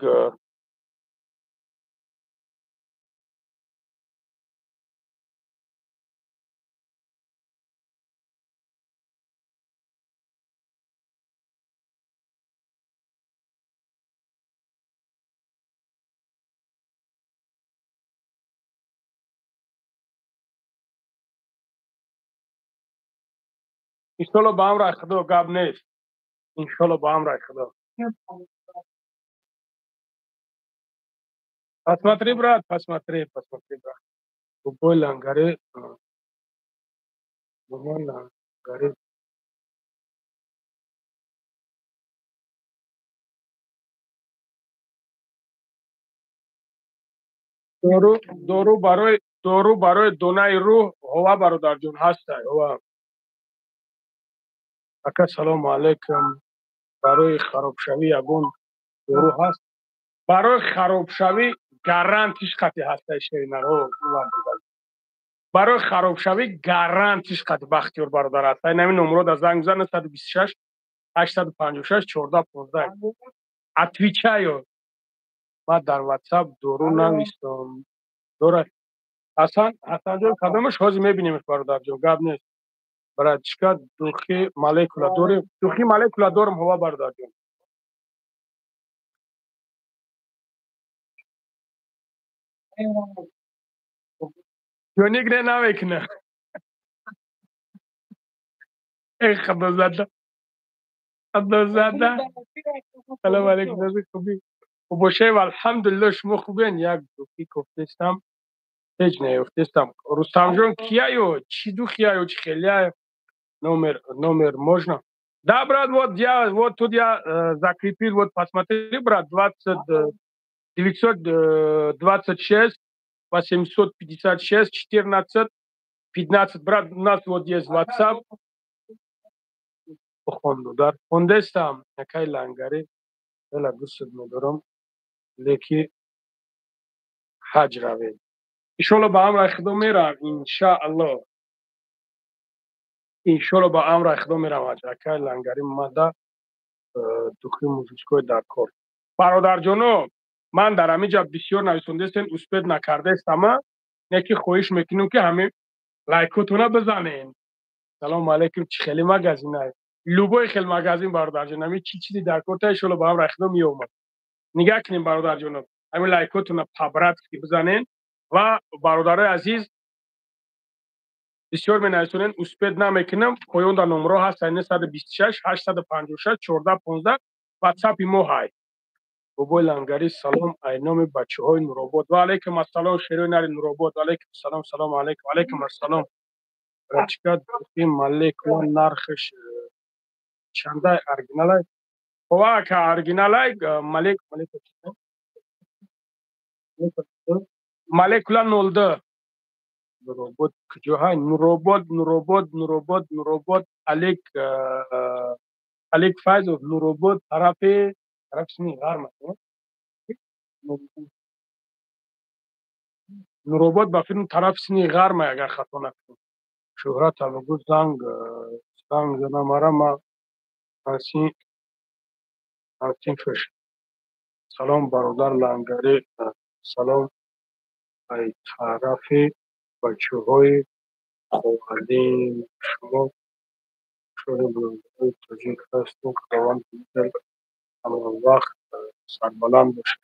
Иншолло ба амраи Худо гап нест. Иншолло ба амраи Худо. Посмотри, брат, посмотри, посмотри, брат. Любой лангари, любой лангари. Дору, дору барои донаи рӯҳ ҳова бародарҷон ҳастай, ҳова. Ака салому алайкум. Барои харобшавӣ ягон дору ҳаст? Барои харобшавӣ гарантиш қати ҳастай шеринарҳо. Барои харобшавӣ гарантиш қати Бахтиёр бародар ҳастай. Ин ҳамин номро дар занг бизан 926 856 14 15. Отвечаю. Ман дар WhatsApp дору навистам. Дора Ҳасан, Ҳасанҷон кадомаш ҳозир мебинемш бародарҷон, гап нест. Братишка, духи молекула дорем, духи молекула дорем, ҳова бародарҷон. Ёник не намекуна. Эй худозада. Худозада. Салом алейкум, хуби. Бошев, алҳамдулиллоҳ, шумо хубен? Як духи кофтестам. Ҳеҷ наёфтестам. Рустамҷон кияю? Чӣ духияю, чӣ хелияю? Номер, номер можно? Да, брат, вот я, вот тут я закрепил, вот посмотри, брат, 20, 926, 856, 14, 15, брат, у нас вот есть WhatsApp. Хонду, дар хондестам, якай лангари, хела дӯстат медорам, леки ҳаҷ равем. Иншолло ба амраи Худо мерам, иншаалло. Иншолло ба амраи Худо мерам ҳаҷ. Акай лангари мада духи мужичкои дар кор. Бародарҷоно, ман дар ҳамин ҷа бисёр нависондестем, успед накардаестама, неки хоҳиш мекунем ки ҳамин лайкотона бизанем. Салому алейкум, чӣ хели магазинай? Любой хел магазин бародарҷон, ҳамин чӣ чизи дар кор та иншолло ба амраи Худо меомад. Нигаҳ кунем бародарҷоно, ҳамин лайкотона по-братски бизанем. Ва бародарои азиз, бисёр менависонем, успед намекунам, поён дар номерҳо ҳаст 926 856 14 15 WhatsApp-и мо ҳай. Бобои лангари салом ай номи бачаҳои Нуробод. Ва алейкум ассалом, шерои нари Нуробод. Ва алейкум ассалом, салому алейкум. Алейкум ассалом. Братчика, духи молекула нархаш чандай оригиналай? Ова ака оригиналай, молек, молекула. Молекула 02. Нуробод куҷо ҳай? Нуробод, Нуробод, Нуробод, Нуробод, Алек, Алек Файзов, Нуробод тарафи, тарафи сини ғарм аст, Нуробод ба филм тарафи сини ғарм, агар хато накунам. Шӯҳрат абгу занг, занг занам ара ма ансин, ансин фиш. Салом бародар лангари, салом ай тарафи бачаҳои Ховалин. Шумо шури бародарои тоҷик ҳастем. Худованд ҳама вақт сарбаланд бошед.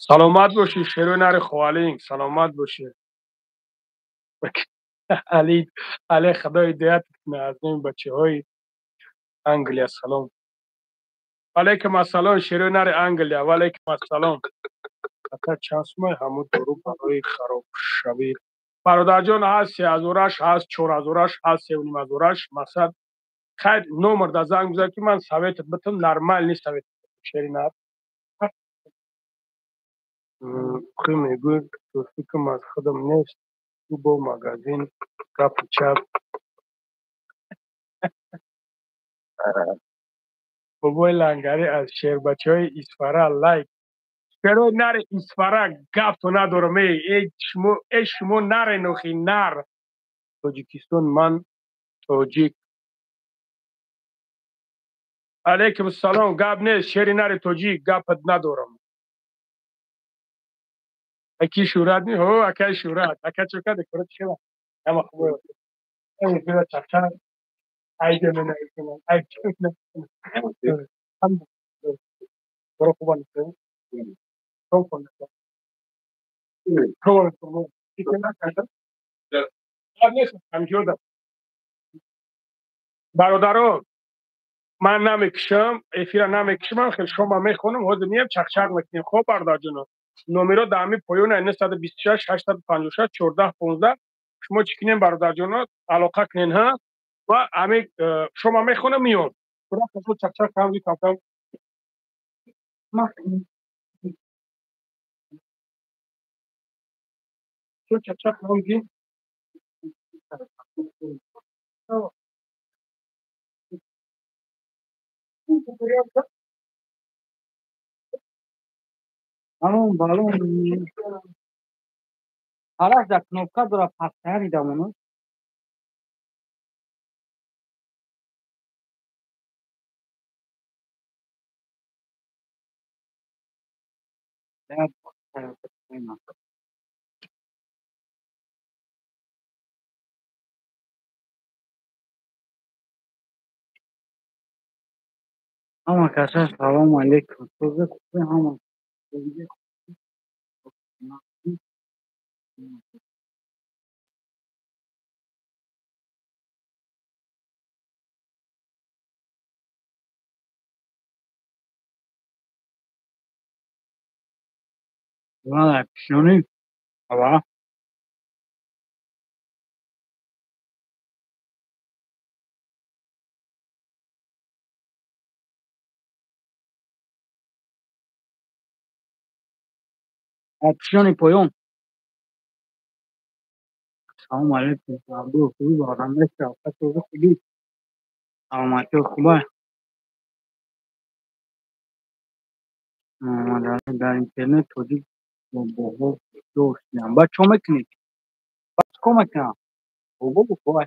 Саломат бошӣ, шерои нари Ховалин, саломат бошӣ. Али, Али, Худо ҳидоят кунад аз номи бачаҳои Англия салом. Алейкум ассалом, шерои нари Англия. Ва алейкум ассалом. Ака чанд сумай ҳамун дору барои харобшавӣ? Бародарҷон, ҳаст 3000-аш, ҳаст 4000-аш, ҳаст 3500-аш. Мақсад хайр, номер да занг бизан ки ман советат битам, нормальный совет. Шери нар. Хи мегӯй, фикрам аз худам нест. Ту бо магазин гапу чап. Бобои лангари аз шербачаҳои Исфара лайк. Шерои нари Исфара гапто надорам. Эй шумо, эй шумо наре нохи нар. Тоҷикистон, ман тоҷик. Алейкум салом, гап нест, шери нари тоҷик, гапат надорам. Аки Шӯрат ни? Ҳо, акай Шӯрат. Ака чо каде корат шела? Ама хубо. Эй бира чақчақ. Айда мена айда. Ай чӯна. Боро хуба нест. Бародарон, ман намекушам, эфира намекушам, хел шома мехонам, ҳозир миям чақчақ мекунем. Хоб, бародарҷоно, номеро дар ҳамин поён 926 856 14 15. Шумо чӣ кунем, бародарҷоно, алоқа кунен, ҳа, ва ҳамин шома мехонам, миём. Чақчақ кам кам. Чақчақ кам. Балон, балон. Ҳараш дар кнопка дора, пастаяни дамоно. Ҳама каса салому алейкум. Сӯзи хуби ҳама. Вала, пишони. Ава. Пишони поён. Салому алейкум. Абду, хуби барам нест. Сӯзи хуби. Саломатӣ хуба. Дар интернет тоҷик бобоҳо доштам. Баъд чо мекунӣ? Баъд чӣ кор мекунам? Бобо бобо.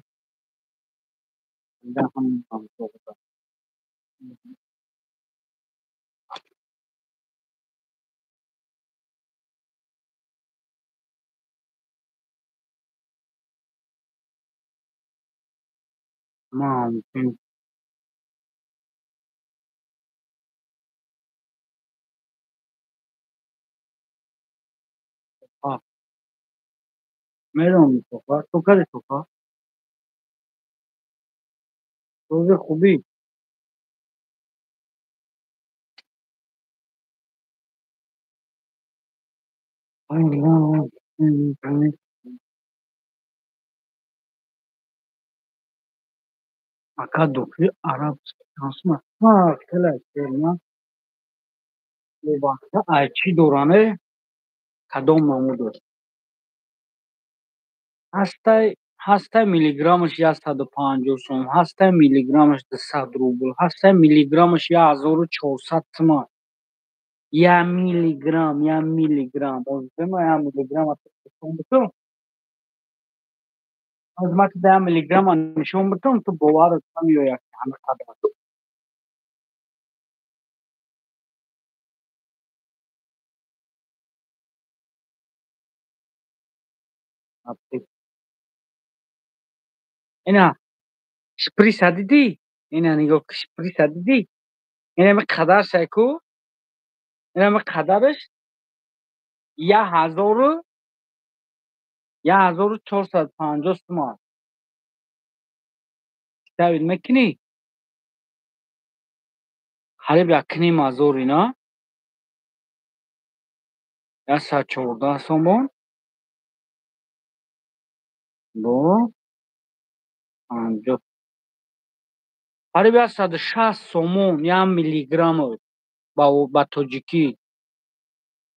Ман медонам тофа. Ту каде тофа? Сӯзи хубӣ. Ака, духи арабский тансма. Хеле серна. Вобаста ай чӣ доране? Кадом намудаш? Ҳастай, ҳастай миллиграммаш 150 сом, ҳастай миллиграммаш 200 рубл, ҳастай миллиграммаш 1400 сомон. Я миллиграмм, я миллиграмм. Озма я миллиграмм нишон битум. Озма ту я миллиграмм нишон битум, ту боварат намеояд ҳама қадар. Ина шприса дидӣ? Ина нигоҳ, шприса дидӣ? Ина ми қадар шайку? Ина ми қадараш 1450 сомон. Ставид мекунӣ? Қариб 1500 ина. 114 сомон. Бо 50. Қариб 160 сомон як миллиграмм ба тоҷикӣ.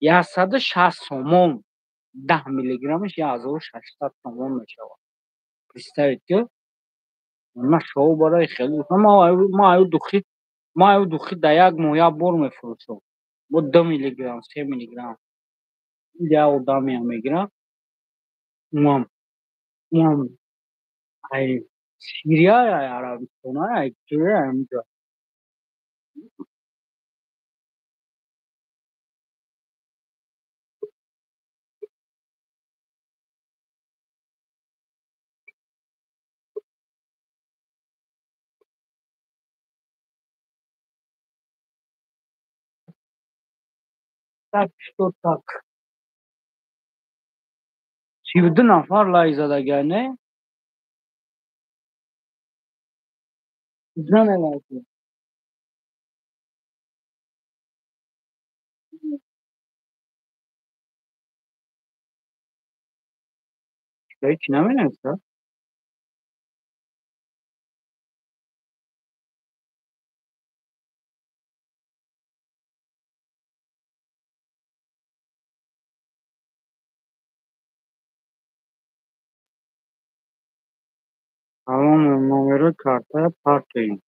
160 сомон. 10 миллиграммаш 1600 сомон мешавад. Представить ки? Ман шоу барои хеле ма аю духи, ма аю духи дар як моҳ як бор мефурӯшам. Бо 2 миллиграмм, 3 миллиграмм. Я одамеам мегирам. Умам умам ай Сирия, ай Арабистон, ай ҷоя ҳаминҷо. Так что так. 32 нафар лайк задагиай, не? Зане лайк. Ҳеҷ наменависа? Салом, номерои картая партоем.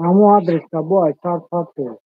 Ҳамон адреса бо айсар партоем.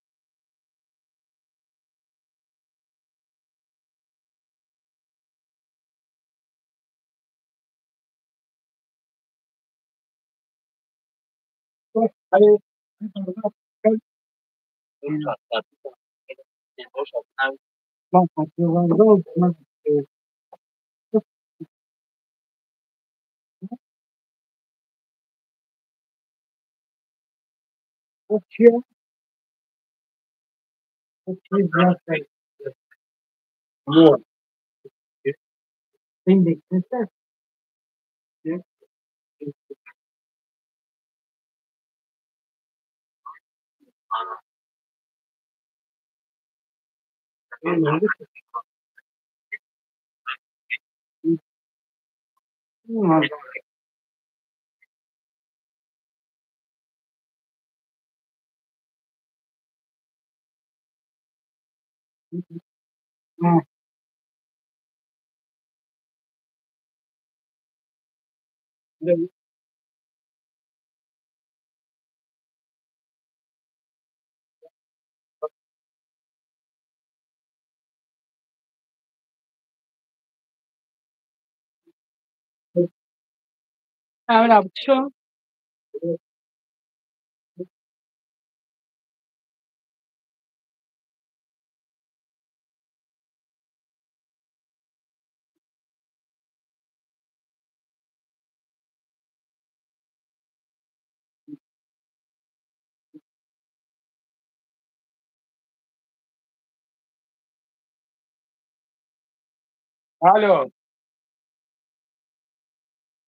Алло.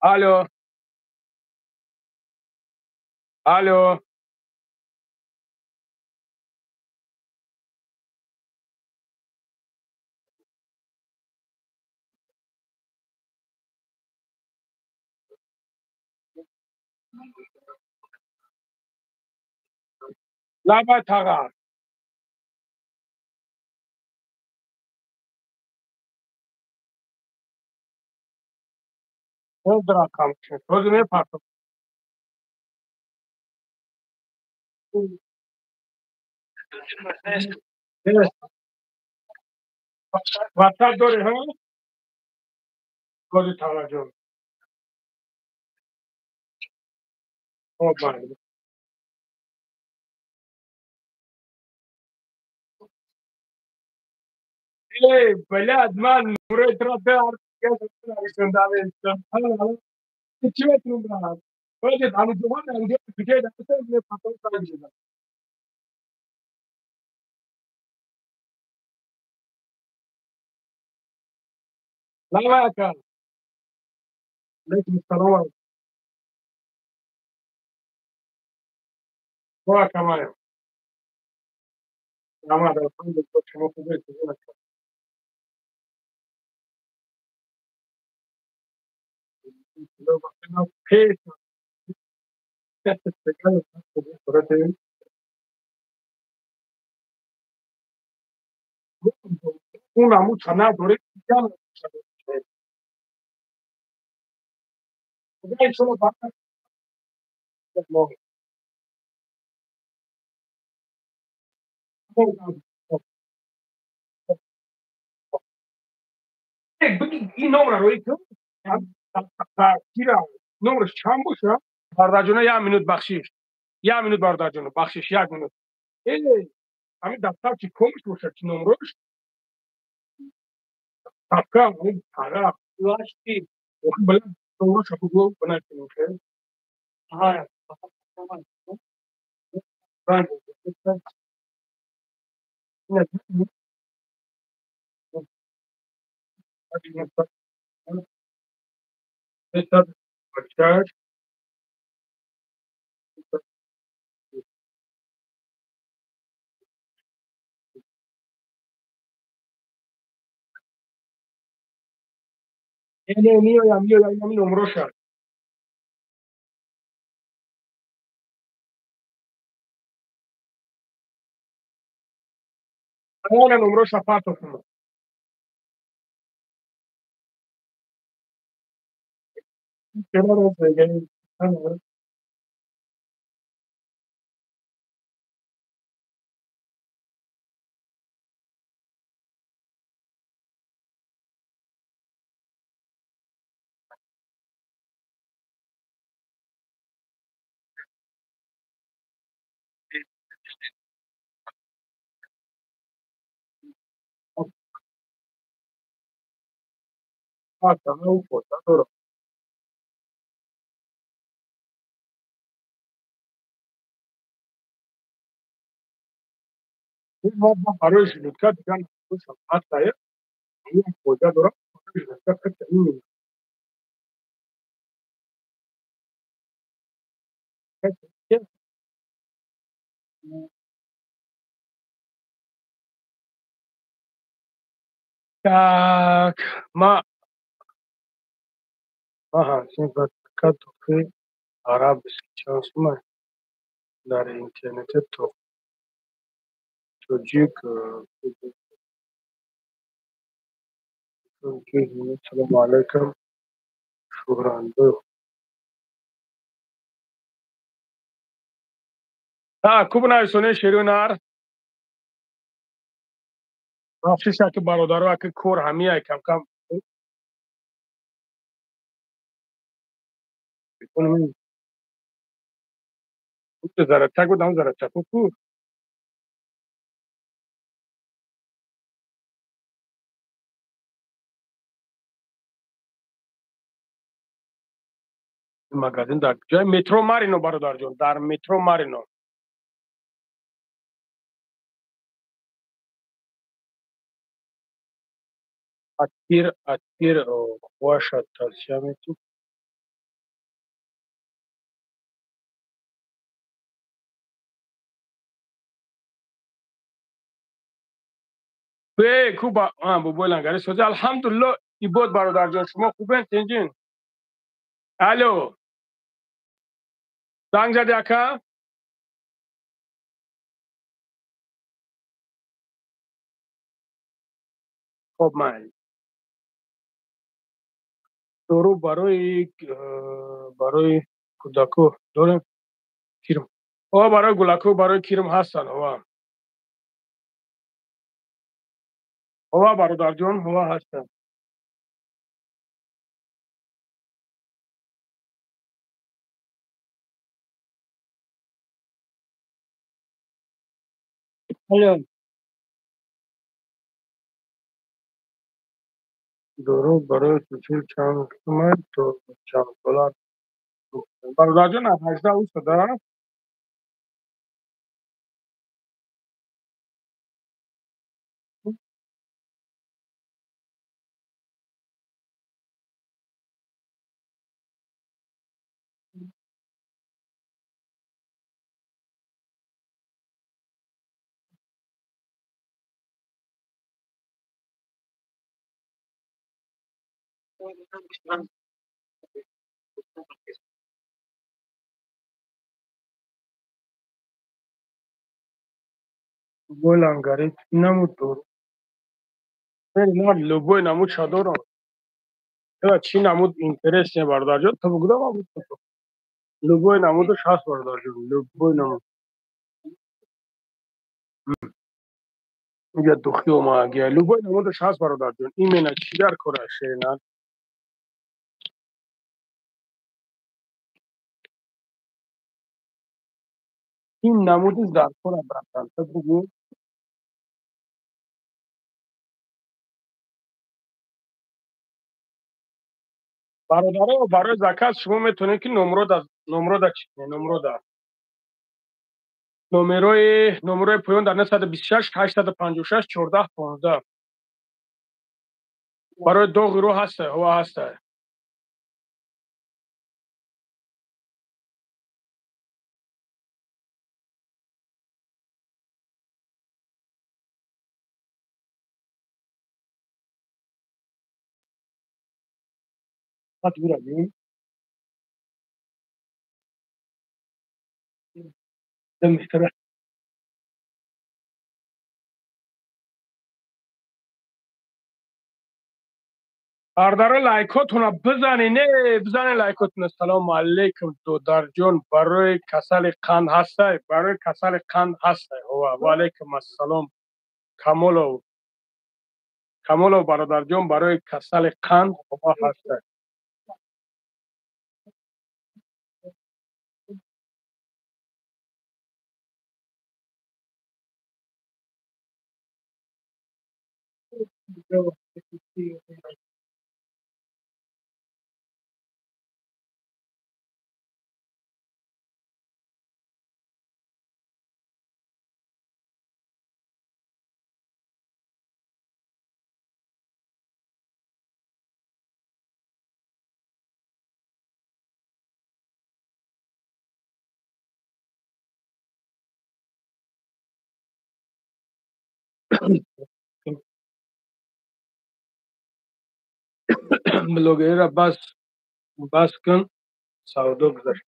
Алло. Алло. Лаба тағар. Рақам ҳозир мепартом. Ватсап дорӣ? Ҳа, ҳозир таваҷҷӯҳ. Хоб, майли. Эй, блядь, ман нурои туро нависондам. Чӣ метунам, брат? Ҳозир ҳамиҷоҳон ҳамиҷо куҷое дафтар мепартом сангшуда. Лава ака. Алейкум ассалом. Хо ака, маем. Раҳмат, алҳамдулиллоҳ, шумо хубед? Пеш он ҳамун чана доред. Ин номра роӣ кун, кира номраш чанд боша? Бародарҷона, як минут бахшиш, як минут, бародарҷона, бахшиш, як минут. Э, ҳамин дафтарчи комиш бошад, ки номрош папка ҳамин тараф номроша бугӯ, бинависем. Ха, 386. Не, миёям, миёям, ҳамин номроша. Ана номроша партофтам. Чаро барои желудка дигар ҳастае, фоида дорад барои желудка. Так, ма ҳамчунин туҳфаи арабский чанд сумай дар интернете тоҷик. Салому алайкум, шӯҳрандӯ. Ку бинависоне, шеру нар. Бахшиша, ки бародаро, аки кор ҳамияй камкам. Зарачак буд, ҳам зарачаку ку. Магазин дар ҷои метро Марино, бародарҷон, дар метро Марино. Атир хуаша тавсия мету. Э, ку ба бобои лангари сози. Алҳамдулилло, ибод, бародарҷон, шумо хубен, тинҷин? Алло, занг зади, ака? Хоб, майли. Дору барои кӯдако дорем? Кирм. О, барои гулако, барои кирм ҳастанд, ҳова. Ҳова, бародарҷон, ҳова ҳастанд. Алло. Дору барои сусил чанд сумай то чанд доллар? Бародарҷон, аз 18 устада. Любой лангари намуд дору. Любой намуд шадорам. Чӣ намуд интерес не, бародарҷон? Ту бугудам. Любой намудаш ҳаст, бародарҷон, любой намуд. Ига духи омагия. Любой намудаш ҳаст, бародарҷон. Именно чӣ дар кора, шеринар? Ин намудиш дар кора, братан, ту бугӯ. Бародаро, барои заказ шумо метавонед, ки номрода чӣ кунед, номрода номерои поён дар 926 856 14 15. Барои доғи рӯ ҳаста, ҳова ҳаста. Бародаро, лайкотуна бизане, не бизане лайкотуна. Салому алейкум, додарҷон, барои касали қанд ҳастай? Барои касали қанд ҳастай, ҳова. Ва алейкум ассалом, Камолов, Камолов бародарҷон, барои касали қанд ҳова ҳастай. Блогерра бас бас кун, савдо гузашт.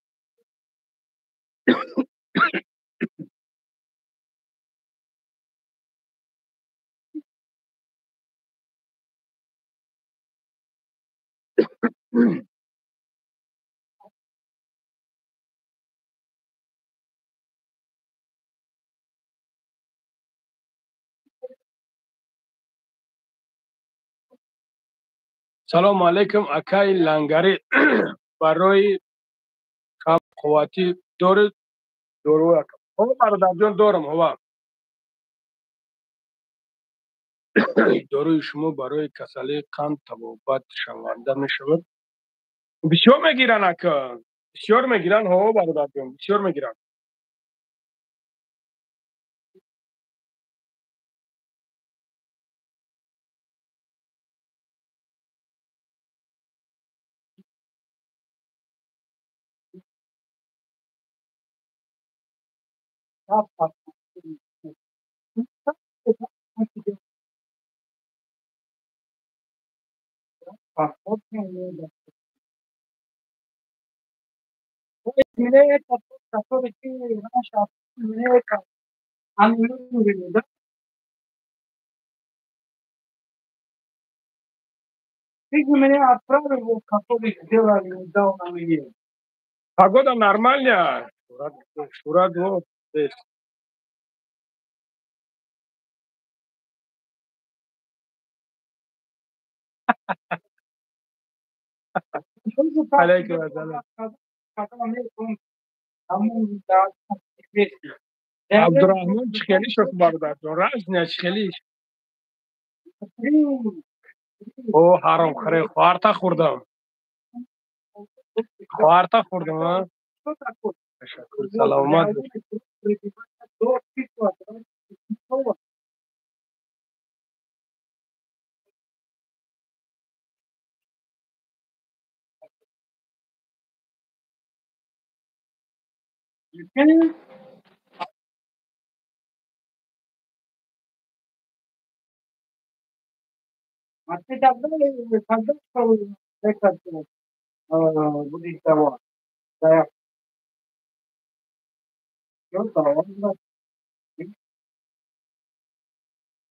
Салому алейкум, акаи Лангарӣ, барои камқувватӣ доред дору? Ҳо, бародарҷон, дорам, ҳова. Доруи шумо барои касалии қанд табобат шаванда мешавад? Бисёр мегиранд, ака, бисёр мегиранд. Ҳо, бародарҷон, бисёр мегиранд. Ты же меня отправил, вот, который сделали недавно мне. Погода нормальная. Шурат, вот здесь. Алейкум ассалам. Абдурахмон чӣ хелӣ шуд, бародарҷон? Разня чӣ хелӣ? О, ҳаромхӯре, хоҳарта хӯрдам. Хоҳарта хӯрдам, а? Ташаккур, саломат бош. А ты когда этот, будешь давать? Да, всё, давай, брат.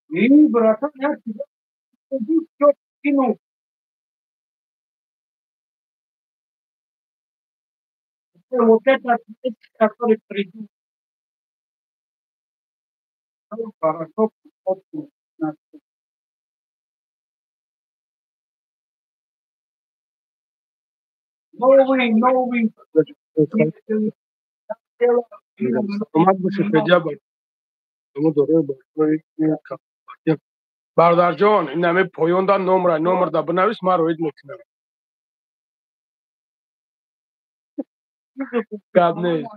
И, братан, я тебе всё скинул. Вот этот, который придет, хорошо, новый, новый. Саломат бошед, Федя. Бародарҷон, инаме поёнда номра, номерда бинавис, ман роид мекунам. Гап нест.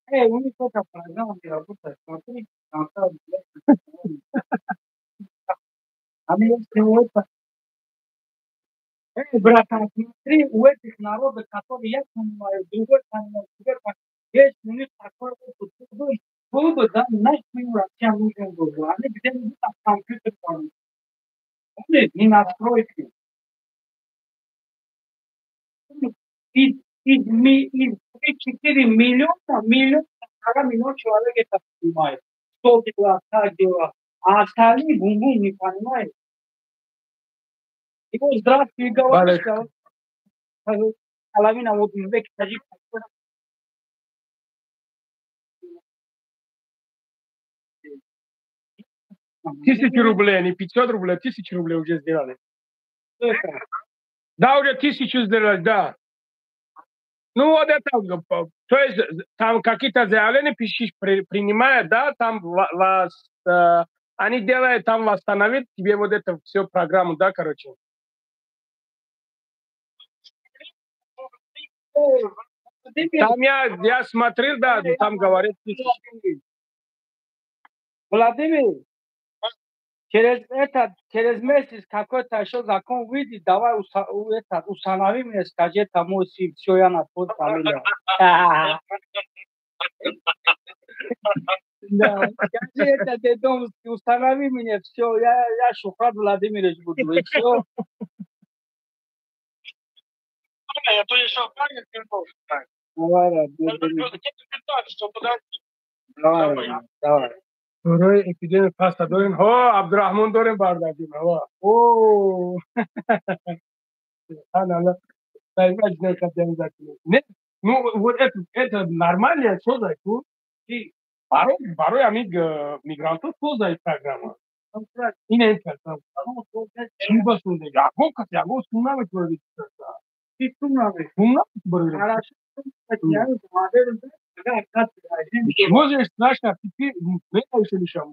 Эй, у них эта программа не работает. Смотри, там они если это... Эй, братан, смотри, у этих народов, которые я понимаю, другой понимаю, другой понимаю, есть у них такой опыт. Был бы, да, наш мы Россия нужен был бы. Они где-нибудь там компьютер там. Помнишь, не настройки. Из 3-4 миллиона, миллион, полтора миллиона человек это понимает. Что дела, как дела. А остальные бум-бум не понимают. И вот здравствуй, говоришь, половина вот узбеки, таджики. 1000 рублей, не 500 рублей, 1000 рублей уже сделали. Да, уже 1000 сделали, да. Ну вот это, то есть там какие-то заявления пишешь, принимают, да, там вас, они делают, там восстановить тебе вот это все программу, да, короче. Там я смотрел, да, там говорит. Владимир, через месяц какой-то еще закон выйдет, давай установи мне, скажи, это мой сын, все, я на твой фамилию. Да, скажи, это дедомский, установи мне, все, я Шухрат Владимирович буду, и все. Я то еще Давай, давай. Дорои эпидемия паста дорем. Ҳо, Абдурахмон дорем, бародарҷон. Ҳо. О. Субҳаналлоҳ. Ну, вот это нормально, созай ку. Барои ҳамин мигрантҳо созай программа. Ин ин кардам. Чӣ ба созай? Ягон кас ягон сум наметавонад. Сум наметавонад. Сум наметавонад. Чего же страшно? Теперь менависалишам.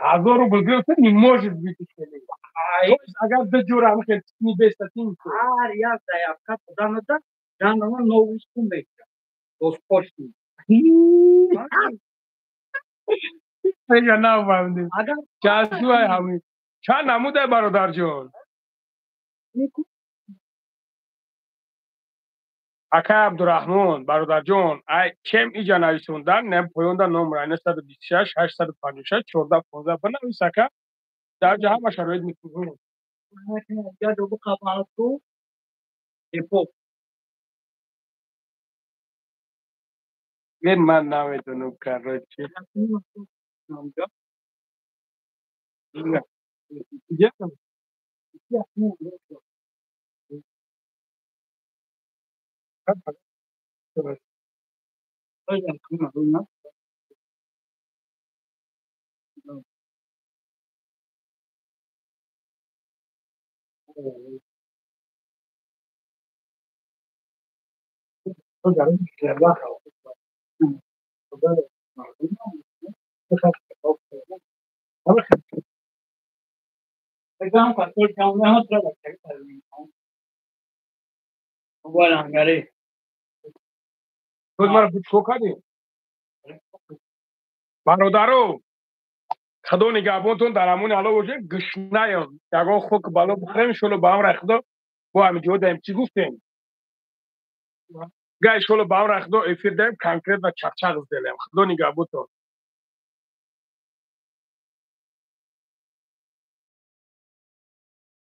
Ҳазор рубл гирифта не может быть. Агар ду ҷура не бестатин. Ҳар як заявка доданада ҷанама новый сум мегирад. Госпошни. Ега нафаҳмидем. Часуай ҳамин. Чанд намудай, бародарҷон? Акай Абдураҳмон, бародарҷон, ай чем иҷа нависондан, не поёнда номер 926 856 14 15 бинавис, ака, дар ҷа ҳама шароит мекунем. Ман намедонам, короче. Бародаро, худо нигаҳбонтон, дар амони Алло бошед. Гушнаем, ягон хок бало бихӯрем, иншолло ба амри Худо. Бо ҳамин ҷо даем, чӣ гуфтем? Га, иншолло ба амри Худо эфир даем, конкретно чақчақ сделаем. Худо нигаҳбонтон.